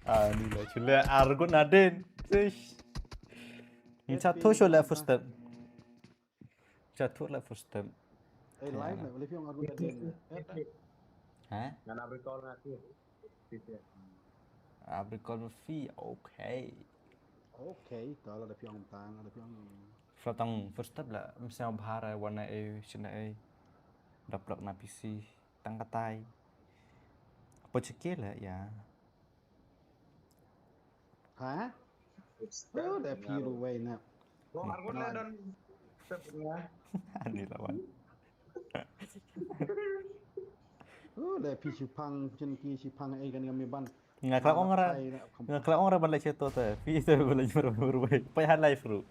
Ah, ni la chule argun adin. Tish. Ni cha thu shu la first step. Cha thu la first step. Eh, live na, boleh phi ong argun adin. Ha? Ngan upload call nga tu. Upload call ma phi. Okay. Okay, to la da phi ong tang, la da phi ong. Flatang first step la, msngaw bhar ai wan ai shna ai. Da plug na P C tang katai. Apa chike la ya. Ha? Oh, da phi ruh wei na. Long argun la don step nga. Ani lawan. Oh, da phi shipang, chen ki shipang ai kan ngam ban. Nga khlem ong ra, nga khlem ong ra ban leh cheto te. Phi te ban leh cheto ruh. Phi ha live ruh.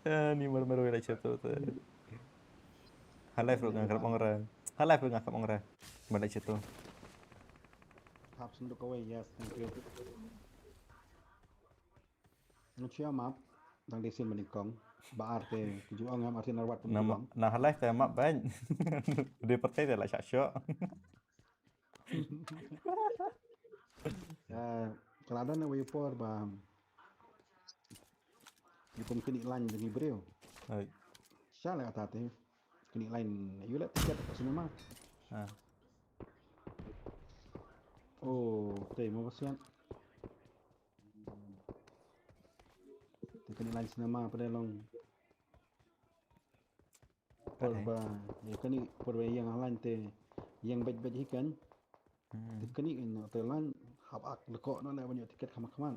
Eh, ni mar mar leh cheto te. Ha live ruh nga khlem ong ra. Ha live ruh nga khlem ong ra ban leh cheto. Hap senduk kawei, yes, thank you. Ngan shu ïa map, dang dei sien ba nyngkong. Ba ar te, ki ju ong em ar te narwat pun. Na, na halai te map bang. Dei pyrthei te la shah shoh. Eh, Ka la don wei por ba ïa kum kane line jong i briew. Hai. Sha la kata te. Kane line ïa la tiket ka cinema. Ha. Oh, te mo basian. Te kane line cinema pada long. Por ba ïa kane por ba ïa nga line te ïa bad bad hi kan. Hmm. Te kane kan te line hap ak leko no le ban ïoh tiket kham kham.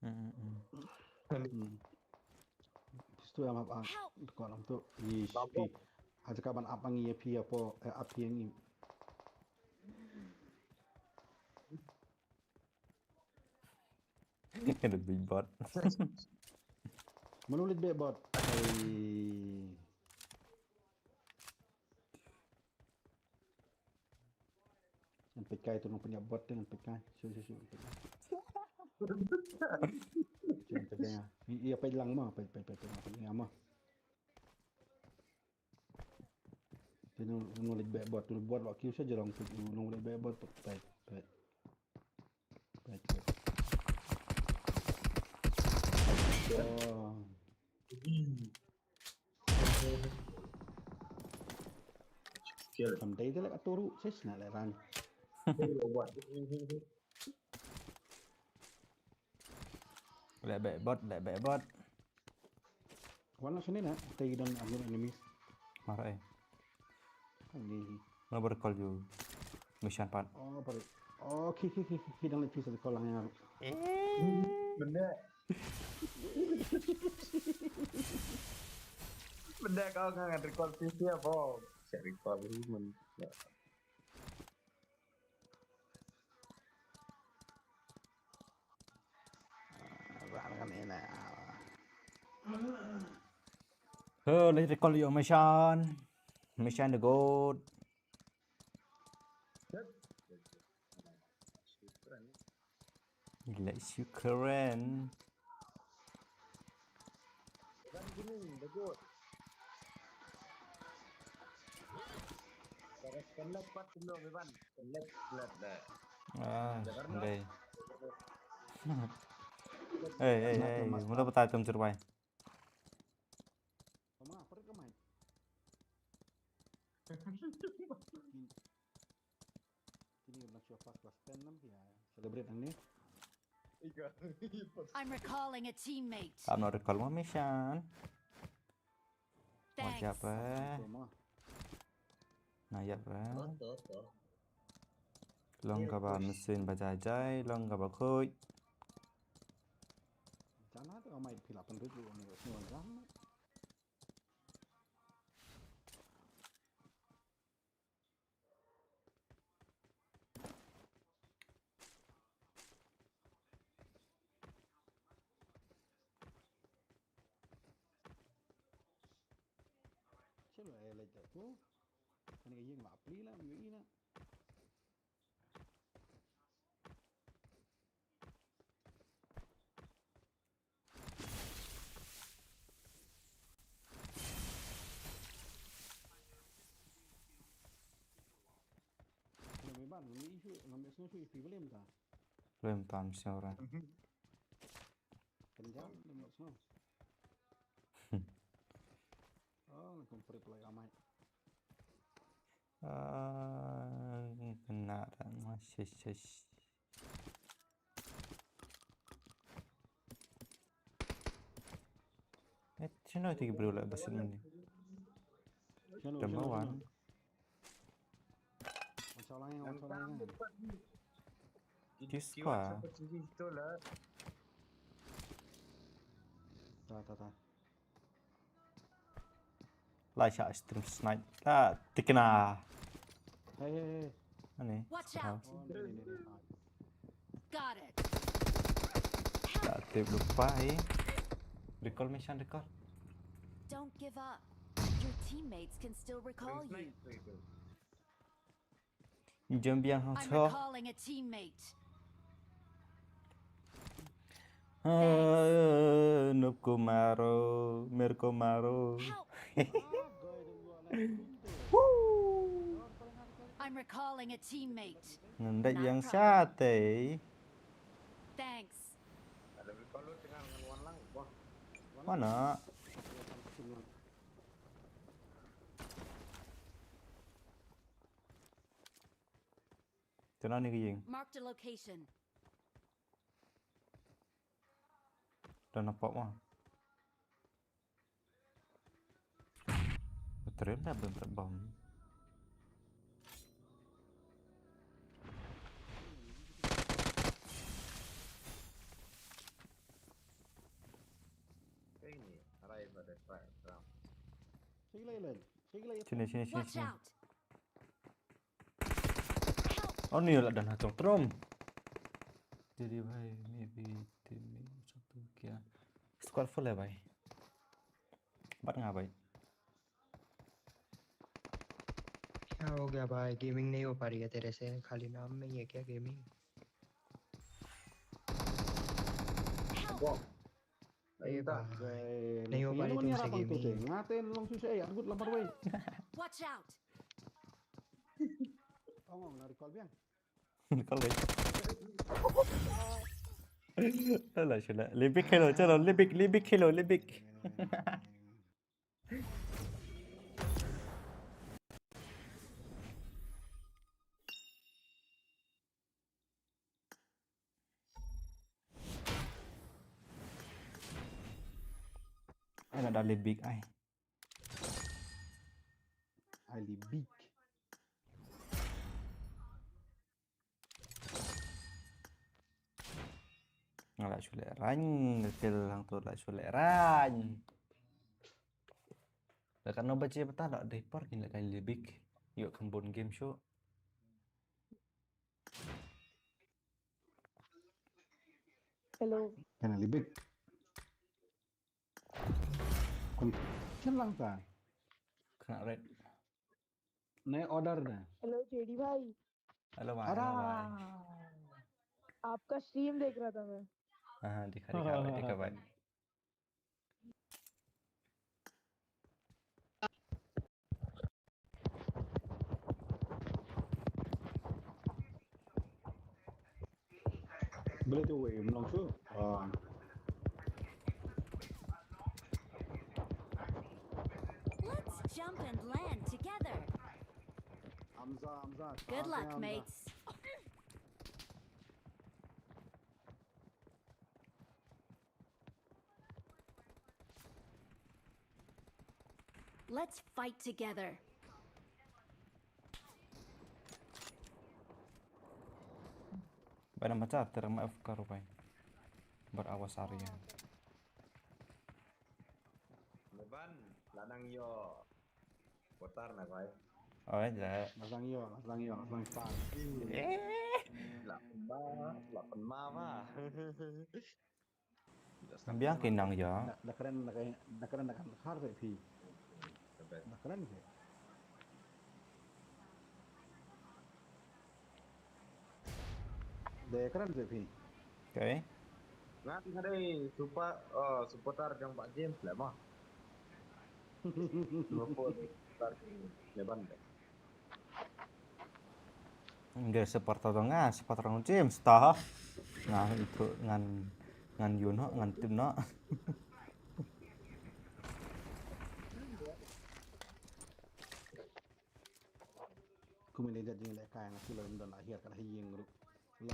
Hmm, hmm, hmm. Hmm. Pistu ïa hap ak leko nam tu. Ish, pi. Aja ka ban ap ngi ïa phi ïa po, eh, ap ïa ngi. Kena big bot. Mano leit bad bot? Ai. Ngan peit kai tu ngan pynïap bot ngan peit kai. Shu shu shu peit kai. Shu peit kai. Ïa peit lang ma, peit peit peit peit peit lang ma. Te nong nong leit bad bot tu bot wa kiu sa jerong tu nong leit bad bot peit peit. Peit peit. Oh. Kill. Kam dei dei lek aturu ses na leran. Lek bad bot, lek bad bot. Wan la sini na, te don another enemies. Mara eh. Kan ni. Mana baru call you. Mission pat. Oh, baru. Oh, ki ki ki ki dan lagi call lang ya. Eh. Benda. Benda kau ngan recall P C apa? Saya recall human. Ho, let's recall your mission. Mission the goat. Let's you current. Ah, dai. Hey, hey, hey, mula batai tum churbai. Kini ka blang shuwa first class ten lam phi ïa celebrate hangne. I'm recalling a teammate. I'm not recall ma mission. Thanks. Wajab eh. Na ïap eh. Long kaba mesin ba jai jai, long kaba khuid. Jana tu amai phi la pynrut lu ni semua jam. Chalo, eh, leit da tu. Kane ka ïing la pli la, ïohi na. Lem ban, lem isu, lem isu isu ipi belum ta. Belum ta mesti orang. Kenjam, lem isu. Oh, lem komplit lagi amai. Ah, kena dah masih ses. Eh, sino ti ki bro la basit mani. Sino, sino, sino. Number one. Wan sa lang, wan sa lang. Kiss kwa. Ta, ta, ta. Lai sha stream snipe. Ta tikna. Hey, hey, hey. Ani. Watch out. Oh, ni, ni, ni, ni. Got it. Ta tip lupa eh. Recall mission recall. Don't give up. Your teammates can still recall you. Jom biang hang. I'm cho. Recalling a teammate. Ah, Nupko Maro, Mirko Maro. Help! Woo! I'm recalling a teammate. Ngan dei yang sha te. Thanks. Ada bi palut dengan ngan wan lang. Wah. Mana? Tena ni ka ïing. Marked a location. Dah nampak mah. Betul dah belum terbang. Kayak ini. Arai pada try drum. Sini lagi lain. Sini lagi. Sini sini sini Watch sini. Out! Oh ni lah dah natong trom. Jadi bhai maybe team ni satu kya. Squad full ya bhai. Bat nga bhai. क्या हो गया भाई? गेमिंग नहीं हो पा रही है तेरे से? खाली नाम में ही है क्या गेमिंग? Wah. ए Entah. भाई, नहीं हो पा रही तुमसे गेमिंग। Ngaten long susah ya, agut lamar wei. Watch out! Oh, nggak recall biang. Kau lagi. Alah sudah. Lebih kilo chalo lebih lebih kilo lebih. Ai la da lebih ai. Ali big. Nga la shu leh rang, kill hangto la shu leh rang. La katno baje bata la dei por kin la kai lebih. Ïoh kan bun game shuh. Hello. Kan ali big. Kun chen lang ta. Kena red. Nai order na. Hello जेडी भाई। Hello bhai. Ara. Hello bhai. आपका स्ट्रीम देख रहा था मैं। हाँ, हाँ, दिखा दिखा भाई, दिखा भाई. Boleh tu wei, menang tu. Ah. Let's jump and land together. Hamza, Hamza. Good luck, mates. Let's fight together. Bai na macha terang ma F K rupai. Bar awas area. Leban lanang yo. Kotar na bai. Oh ya. Masang yo, masang yo, masang pa. Eh. Lapan ma, lapan ma ba. Biang kinang ya. Da kren da kren da kren da kan har phi. Da kren phi. Da kren phi. Okay. Ngan hadai supa, oh, supporter jong Pak James lah mah. Supporter Leban deh. Nggak supporter dong, ah, supporter dong James toh. Nah, itu ngan ngan Yuno ngan tim no. Kumene da jing le kai na kilo ndo na hiar kana hiying ru. Kya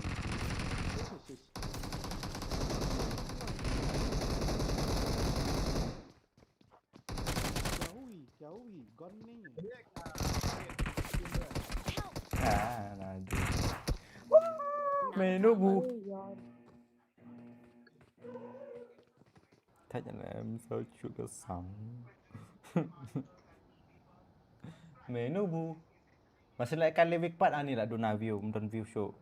hui, kya hui, gun nahi hai. Help! Ah, lagi. Menu bu. अरे यार। Thaj lem so chu ka sang. Menu bu. Masih lek kali week pat ani la duna view, don view show.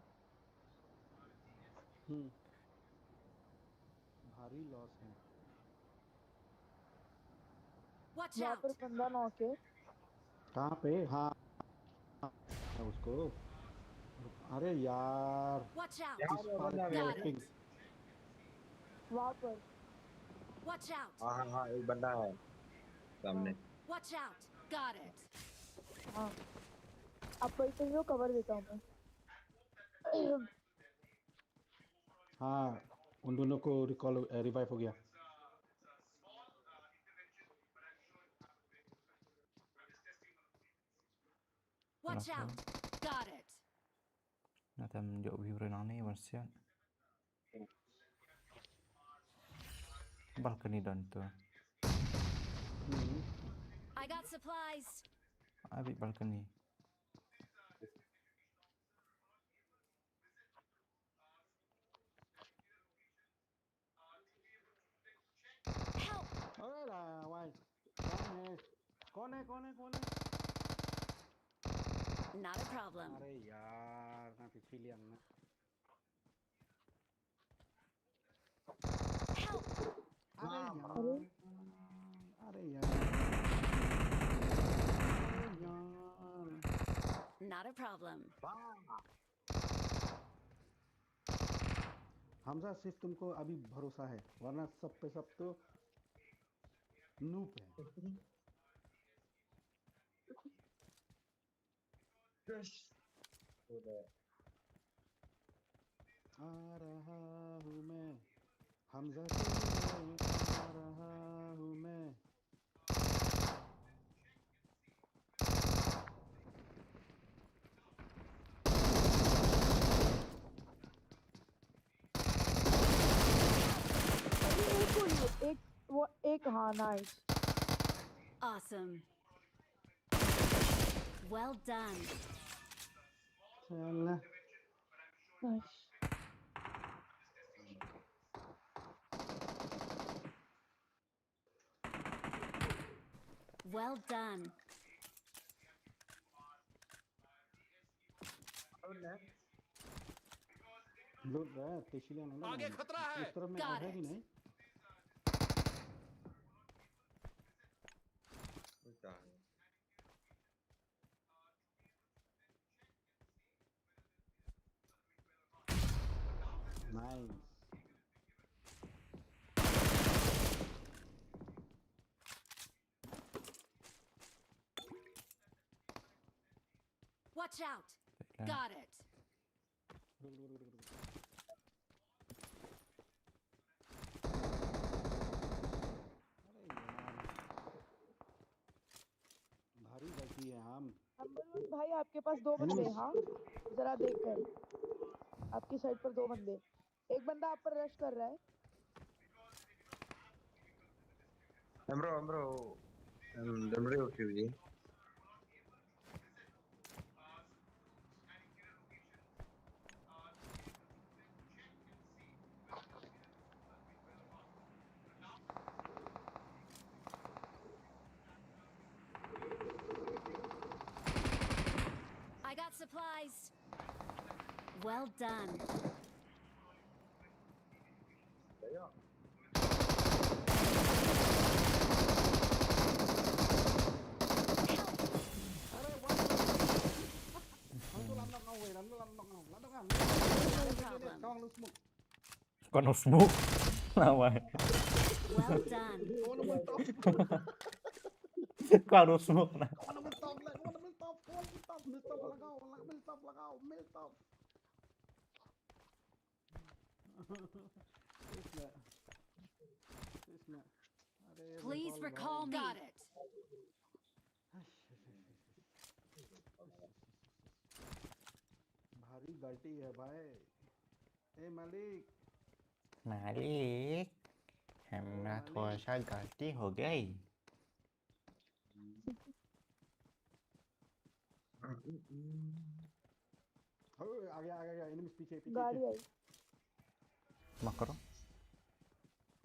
Hmm. भारी लॉस है। Watch वहाँ out! पर बंदा नॉक है। कहाँ पे? हाँ, उसको। अरे यार, Watch out! इस पार बंदा पे है। Got पिंग। it! वहाँ पर। Watch out! हाँ हाँ हाँ, एक बंदा है सामने। Watch out! Got it! हाँ। आप बैठे हो, कवर देता हूँ मैं। हाँ, उन दोनों को रिकॉल, अ, रिवाइव हो गया। Watch out. Got it. Natem jok view re nang ni, one shot. Balcony don tu. Hmm. I got supplies. Abi balcony. Help! अरे ला, भाई। कौन है? कौन है, कौन है, कौन है? Not a problem. अरे यार, ना पीछे लिया हमने। Help! अरे यार। अरे। अरे यार। अरे यार। Not a problem. हमजा, सिर्फ तुमको अभी भरोसा है, वरना सब पे सब तो नूब है। आ रहा हूँ मैं, हमजा, आ रहा हूँ मैं। अरे, एक गोली, एक, वो, एक, हाँ, नाइस। Awesome. Well done. चल। नाइस। Well done. लूट रहा है, तीसरी लाइन वाला। आगे खतरा है। इस तरफ में Got है कि it. नहीं? नाइस। Watch out. Got it. रुक, रुक, रुक, रुक, रुक। अरे यार। भारी गलती है हम। अमरुद भाई, आपके पास दो बंदे हैं, हाँ? जरा देख कर। आपकी साइड पर दो बंदे। एक बंदा आप पर रश कर रहा है। Em bro, em bro, em, em bro, okay, okay. I got supplies. Well done. Kau no smoke. Lawai. Well done. Kau no smoke na. Please recall me. Got it. भारी गलती है भाई। ए मालिक। मालिक, हमरा थोड़ा सा गलती हो गई। ओए, आ गया, आ गया, आ गया, एनिमीज पीछे, पीछे, गाड़ी पीछे। आई। माफ करो।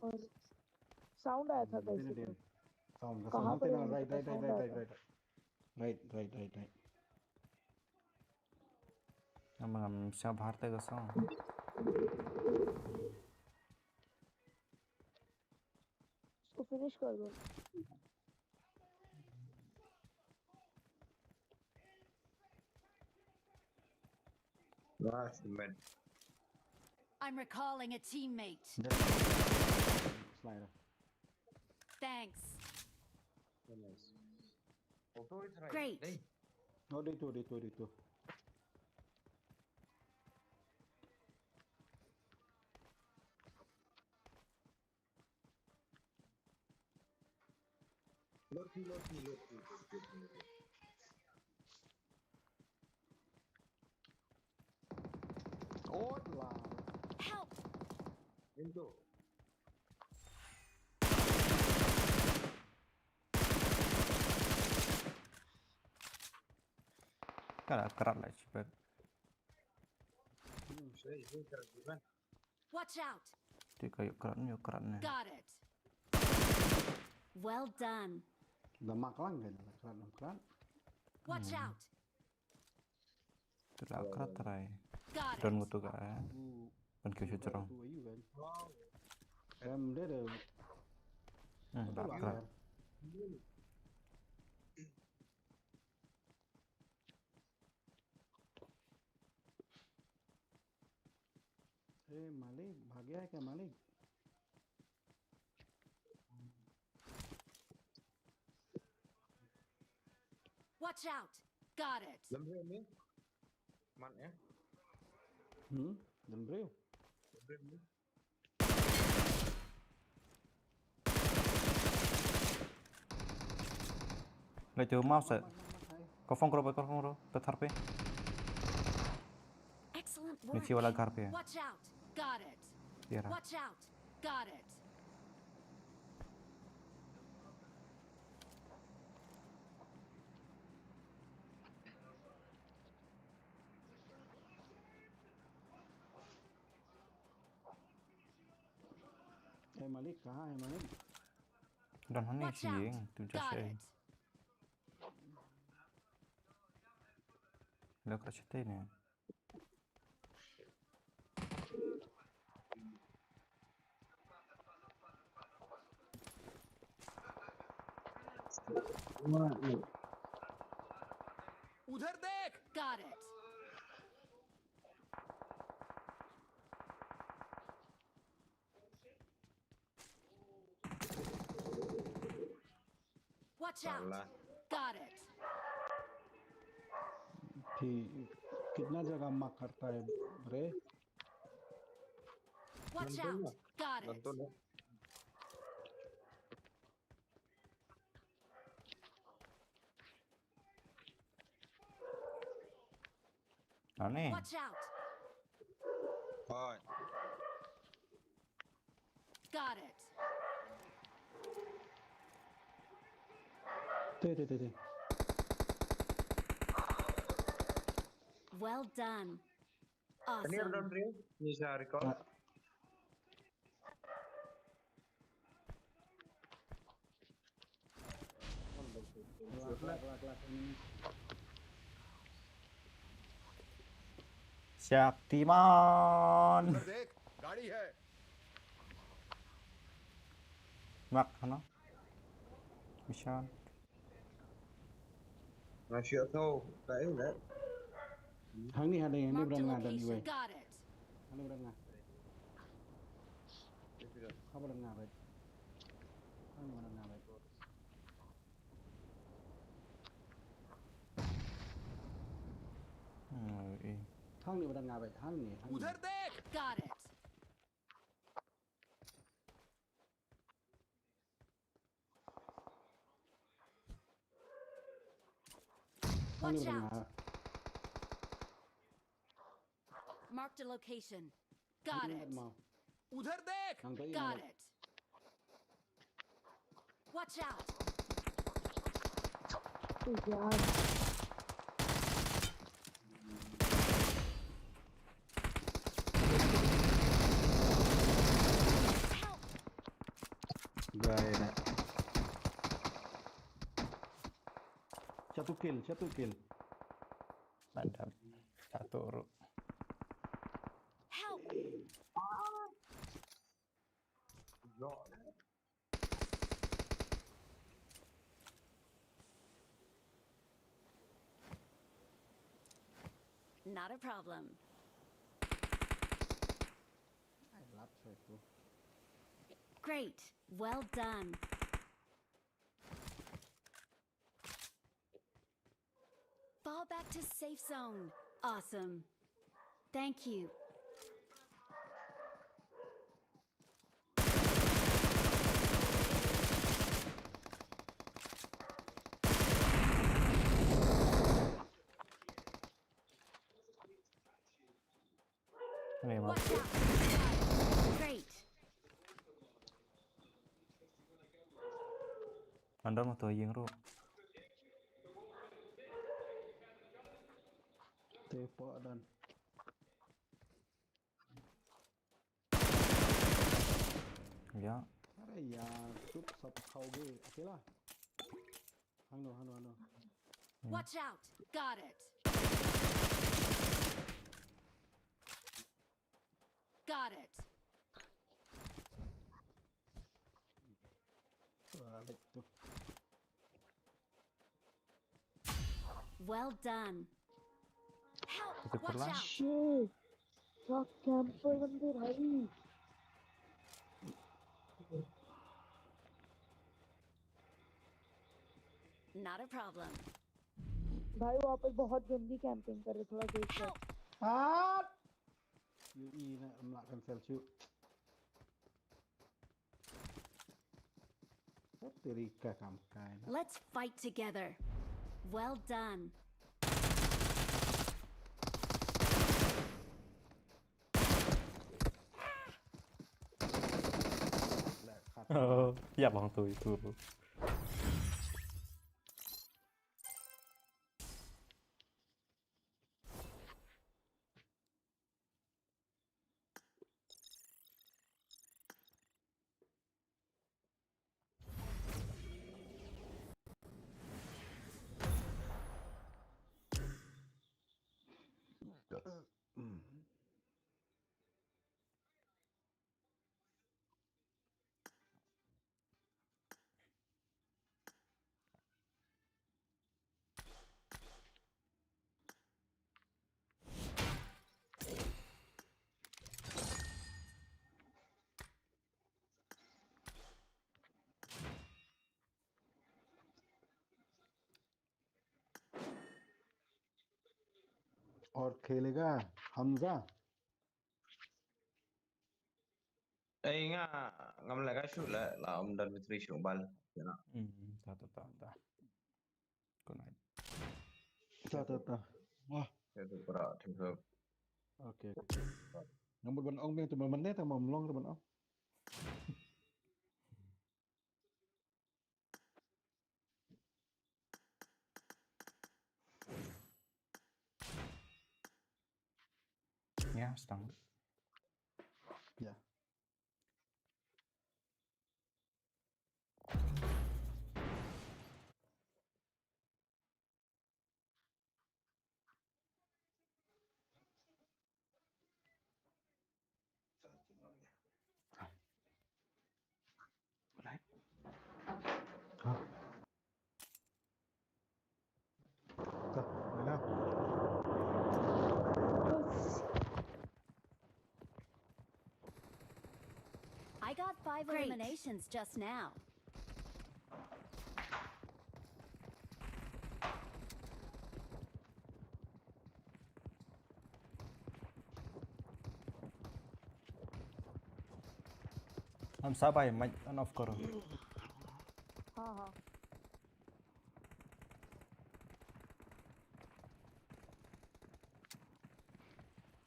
और साउंड आया था कैसे तो। साउंड का कहाँ साउंड पर तेरा है? राइट, राइट, राइट, साउंड राइट, आया राइट, था। राइट। राइट, राइट, राइट, राइट। हम, हम से बाहर तक सो। इसको फिनिश कर दो। Last minute. I'm recalling a teammate. Slider. Thanks. Nice. Great. Oh, dei tu, dei tu, dei tu. Reload, reload, reload, reload, reload. Ot la. Help! Into. Ka la krat la shibek. Hmm, sure, you can do that. Watch out! Te ka ïoh krat ne, ïoh krat ne. Got it. Well done. Da mak lang kan, krat lam krat. Watch out! Te la krat trai. Got it. Don ngutu ka, eh. Ban kyu shu chorong. Em, de de. Hmm, la krat. ए मालिक, भाग्या है क्या मालिक? Watch out! Got it! Lam briew ni. Man ya. Hmm, lam briew. Lam briew ni. Lai tu mouse. Ko phong kro, ko phong kro. Te thar pe. Excellent work. Niche wala ghar pe. Watch out. Got it. Ye raha. Watch out. Got it. ए मालिक, कहाँ है मालिक? Don hani. Watch out. Shing tu. Got it. Lo ka chete ne. उधर देख। Got it. Watch out. Got it. कि कितना जगह मार्क करता है रे? Watch out. Got it. Ani. Watch out. Hoi. Got it. Te, te, te, te. Well done. Awesome. Ni sa recall. Ah. Shaktiman. उधर देख, गाड़ी है। Mak hano. Mission. Nga shu ïoh tau, ka ïoh, eh? Hangne, hangne, hangne. Marked a location. Got it. Hangne ba don nga. Hangne ba don nga, right. Hangne ba don nga, right. Hmm, eh. Hangne ba don nga, right. Hangne, hangne. उधर देख। Got it. Watch out! Marked a location. Got it. उधर देख! Got it. Watch out! Help! Bai na. Satu kill, satu kill. Mantap. Satu ru. Help! Not a problem. I love her too. Great. Well done. Fall back to safe zone. Awesome. Thank you. Watch out! Great! Under mo to ïing ruh. Te po dan. Ya. Are ya, sup sap khau ge. Akela. Hangno, hangno, hangno. Watch out! Got it! Got it! Balik tu. Well done. Help! Watch out! Shit! Fuck, camper बंदे भाई। Not a problem. भाई, वहाँ पे बहुत गंदी camping कर रहे, थोड़ा देख कर। Help! Ah! Ïohi na, em lah cancel shuh. Hei, teri ka kam kai na. Let's fight together. Well done. Ïa bang tu itu. और खेलेगा हमजा? Ei, nga ngam leh ka shuh leh, la ym don battery shuh bal. Hmm, ta ta ta ta. Good night. Ta ta ta. Wah. Ta ta ta. Okay, okay. Ngam mut ban ong biang tu, ma mynne tang ma ym long ruh ban ong. Ya, stang. Ya. I got five eliminations just now. Hamsa bhai, mic on off karo. Ha ha.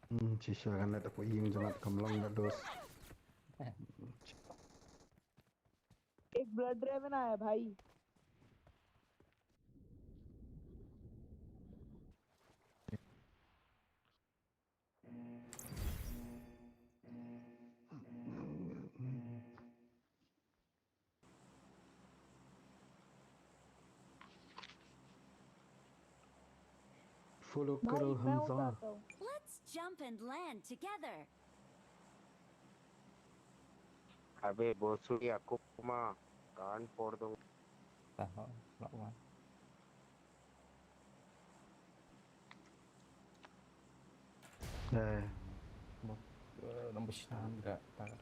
Hmm, shisha ka net hapoh ïing jong nga kam long da dos. एक ब्लड ड्राइव ना है भाई। Follow karo Hamza. Let's jump and land together. Abe bosu ya kuma kan pordong. Tahu, lak wan. Eh. Bok, eh, nombor shan ka, tak.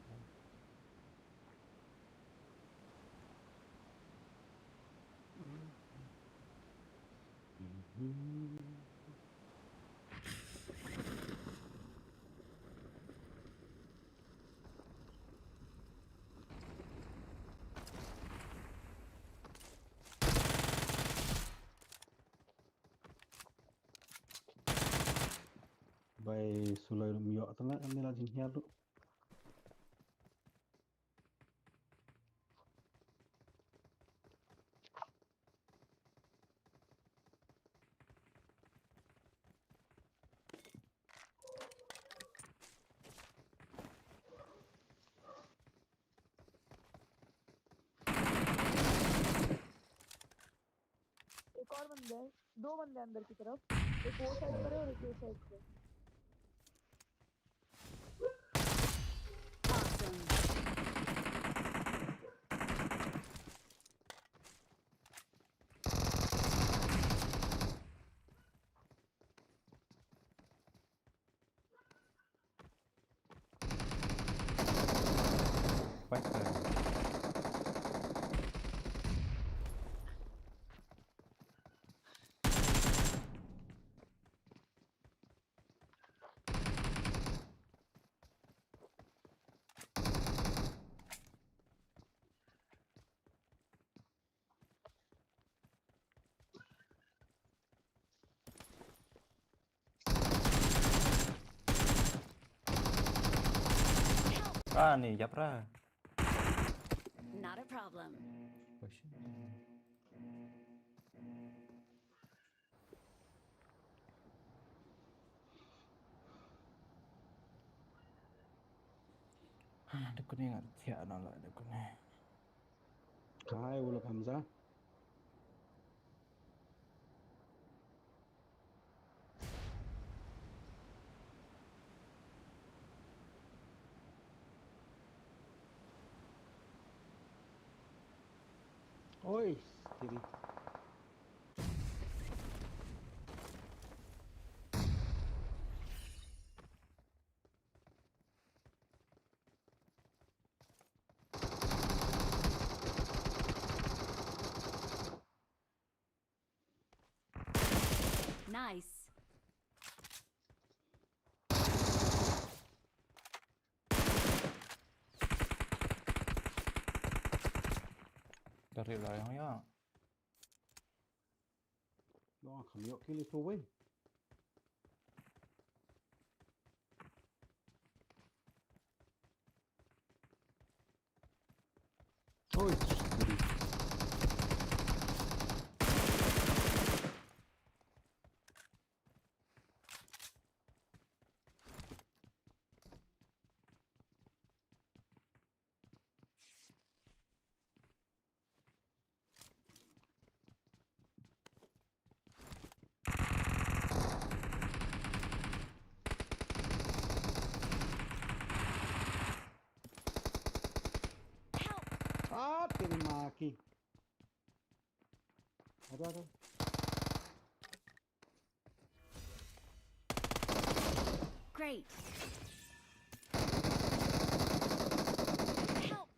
Bai suloi rum ïoh tang ne la jin hiar tu. एक और बंदा है, दो बंदे अंदर की तरफ, एक वो साइड पर है और एक ये साइड पे। Ah, ni japra. Not a problem. Ah, dukun ni ngat thiah na la dukun ni. Kai, wala kamza. Oi, kiri. Nice. Dari lah yang ya. Wah, kami yok kili tu weh. Oi. Ah, teine main ki. Ada, ada. Great. Help.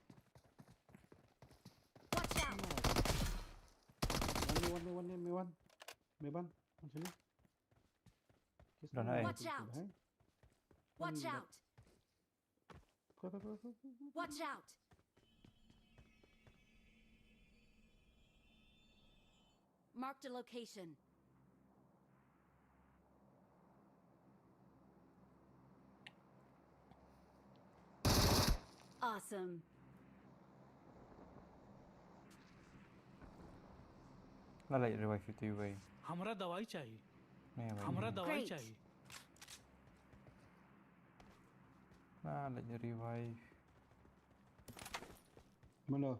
Watch out. One me, one me, one me, me one. Me ban. One sini. Don't hide. Watch out. Watch out. Watch out! Marked a location. Awesome. Nga leit revive ïa u wei. हमरा दवाई चाहिए। नहीं भाई। हमरा दवाई चाहिए। Nga leit revive. Mano?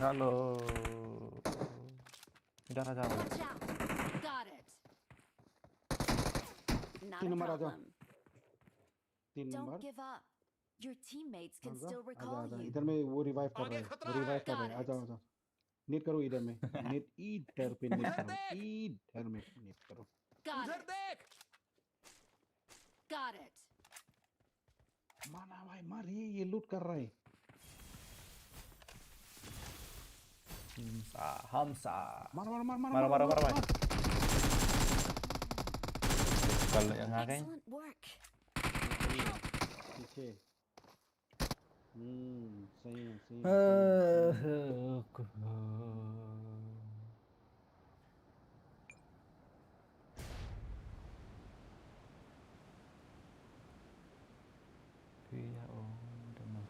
Hello. Jar, jar. Watch out. Got it. Not a problem. Don't give up. Your teammates can still recall you. इधर में वो revive कर रहे हैं, वो revive कर रहे हैं। आ जाओ, आ जाओ। Nade करो इधर में, nade इधर पे nade करो, इधर में nade करो। Got it. Got it. मार ना भाई, मार, ये, ये loot कर रहा है। Hamsa, Hamsa. मार, मार, मार, मार, मार, मार, मार, मार। Kal yang ngai. Excellent work. पीछे। हम्म, सही है, सही है, सही है, सही है। Phi ïa o da man.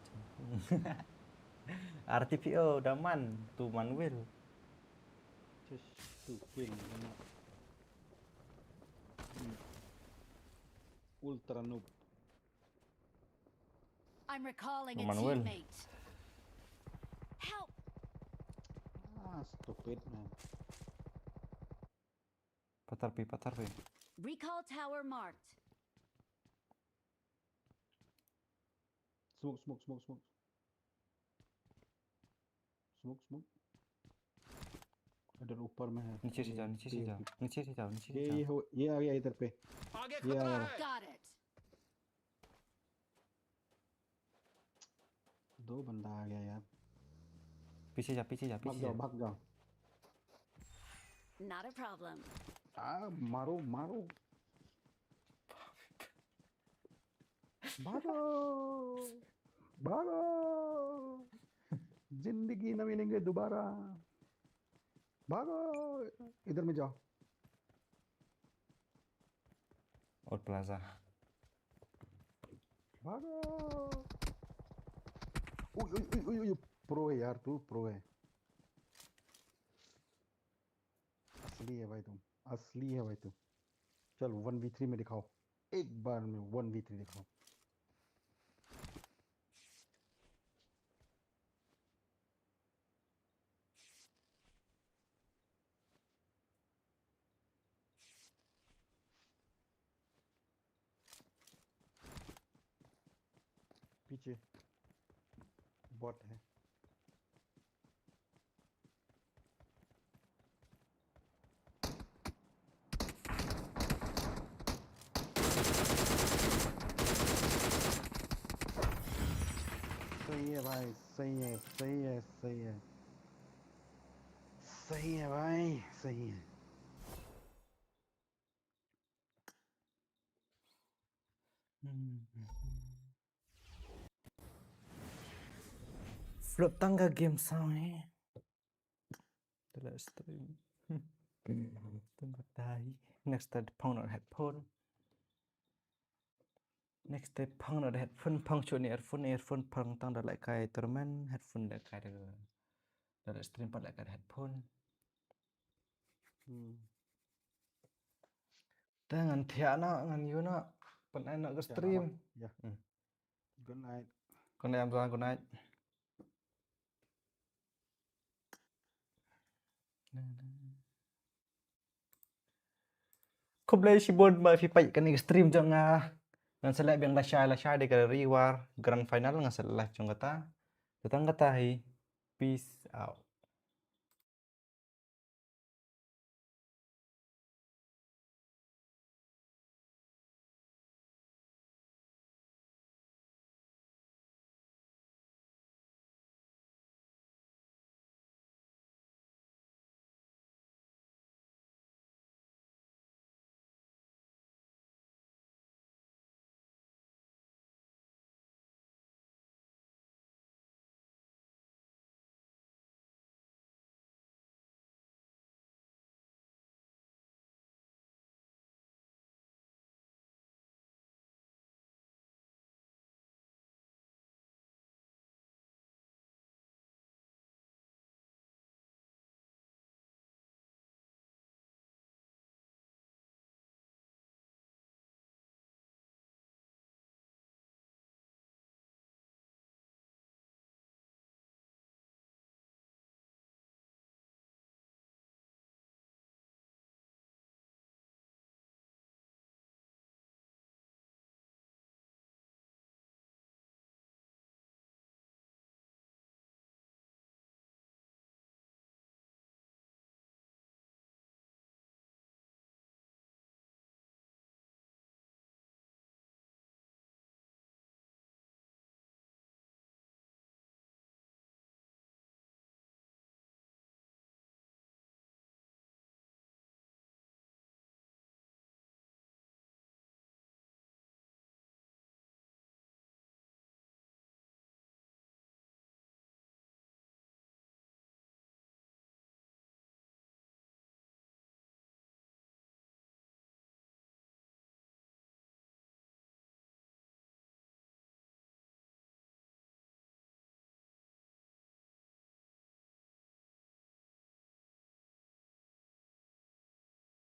R T P O da man, tu Manuel. Just tu kill, da man. Hmm. Ultra noob. I'm recalling a Manuel. Teammate. Help! Ah, stupid man. पत्थर पे, पत्थर पे। Recall tower marked. Smoke, smoke, smoke, smoke. Smoke, smoke. इधर ऊपर में है। नीचे से ये जाओ, नीचे से ये जाओ, नीचे से जाओ, नीचे से ये, जाओ। ये हो, ये आ गया इधर पे। आगे ये आ खतरा गया। है। Got it. दो बंदा आ गया यार। पीछे जा, पीछे जा, भाग पीछे जाओ, जा। भाग जाओ। Not a problem. आ, मारो, मारो। भागो, भागो। जिंदगी ना मिलेंगे दोबारा। भागो, इधर में जाओ। और प्लाजा। भागो। उई, उई, उई, उई, उई, प्रो है यार, तू प्रो है। असली है भाई तुम, असली है भाई तुम। चल, वन वी थ्री में दिखाओ, एक बार में वन वी थ्री दिखाओ। पीछे बॉट है। सही है भाई, सही है, सही है, सही है। सही है भाई, सही है। Flop tang ka game sound eh. Dalam stream. Tang ka tai. Next time phong na headphone. Next time phong na headphone, phong shu ni earphone, earphone phong tang da lehkai tournament, headphone da kai da, da stream pat lehkai da headphone. Hmm. Te ngan thiah na, ngan ïoh na, pynai na ka stream. Ya. Hmm. Good night. Good night, Amza, good night. Khublei shibun ba phi peit kane ka stream jong nga. Ngan sa leh biang lashai lashai da ka reward grand final, ngan sa leh live jong kata. Te tang kata hi. Peace out.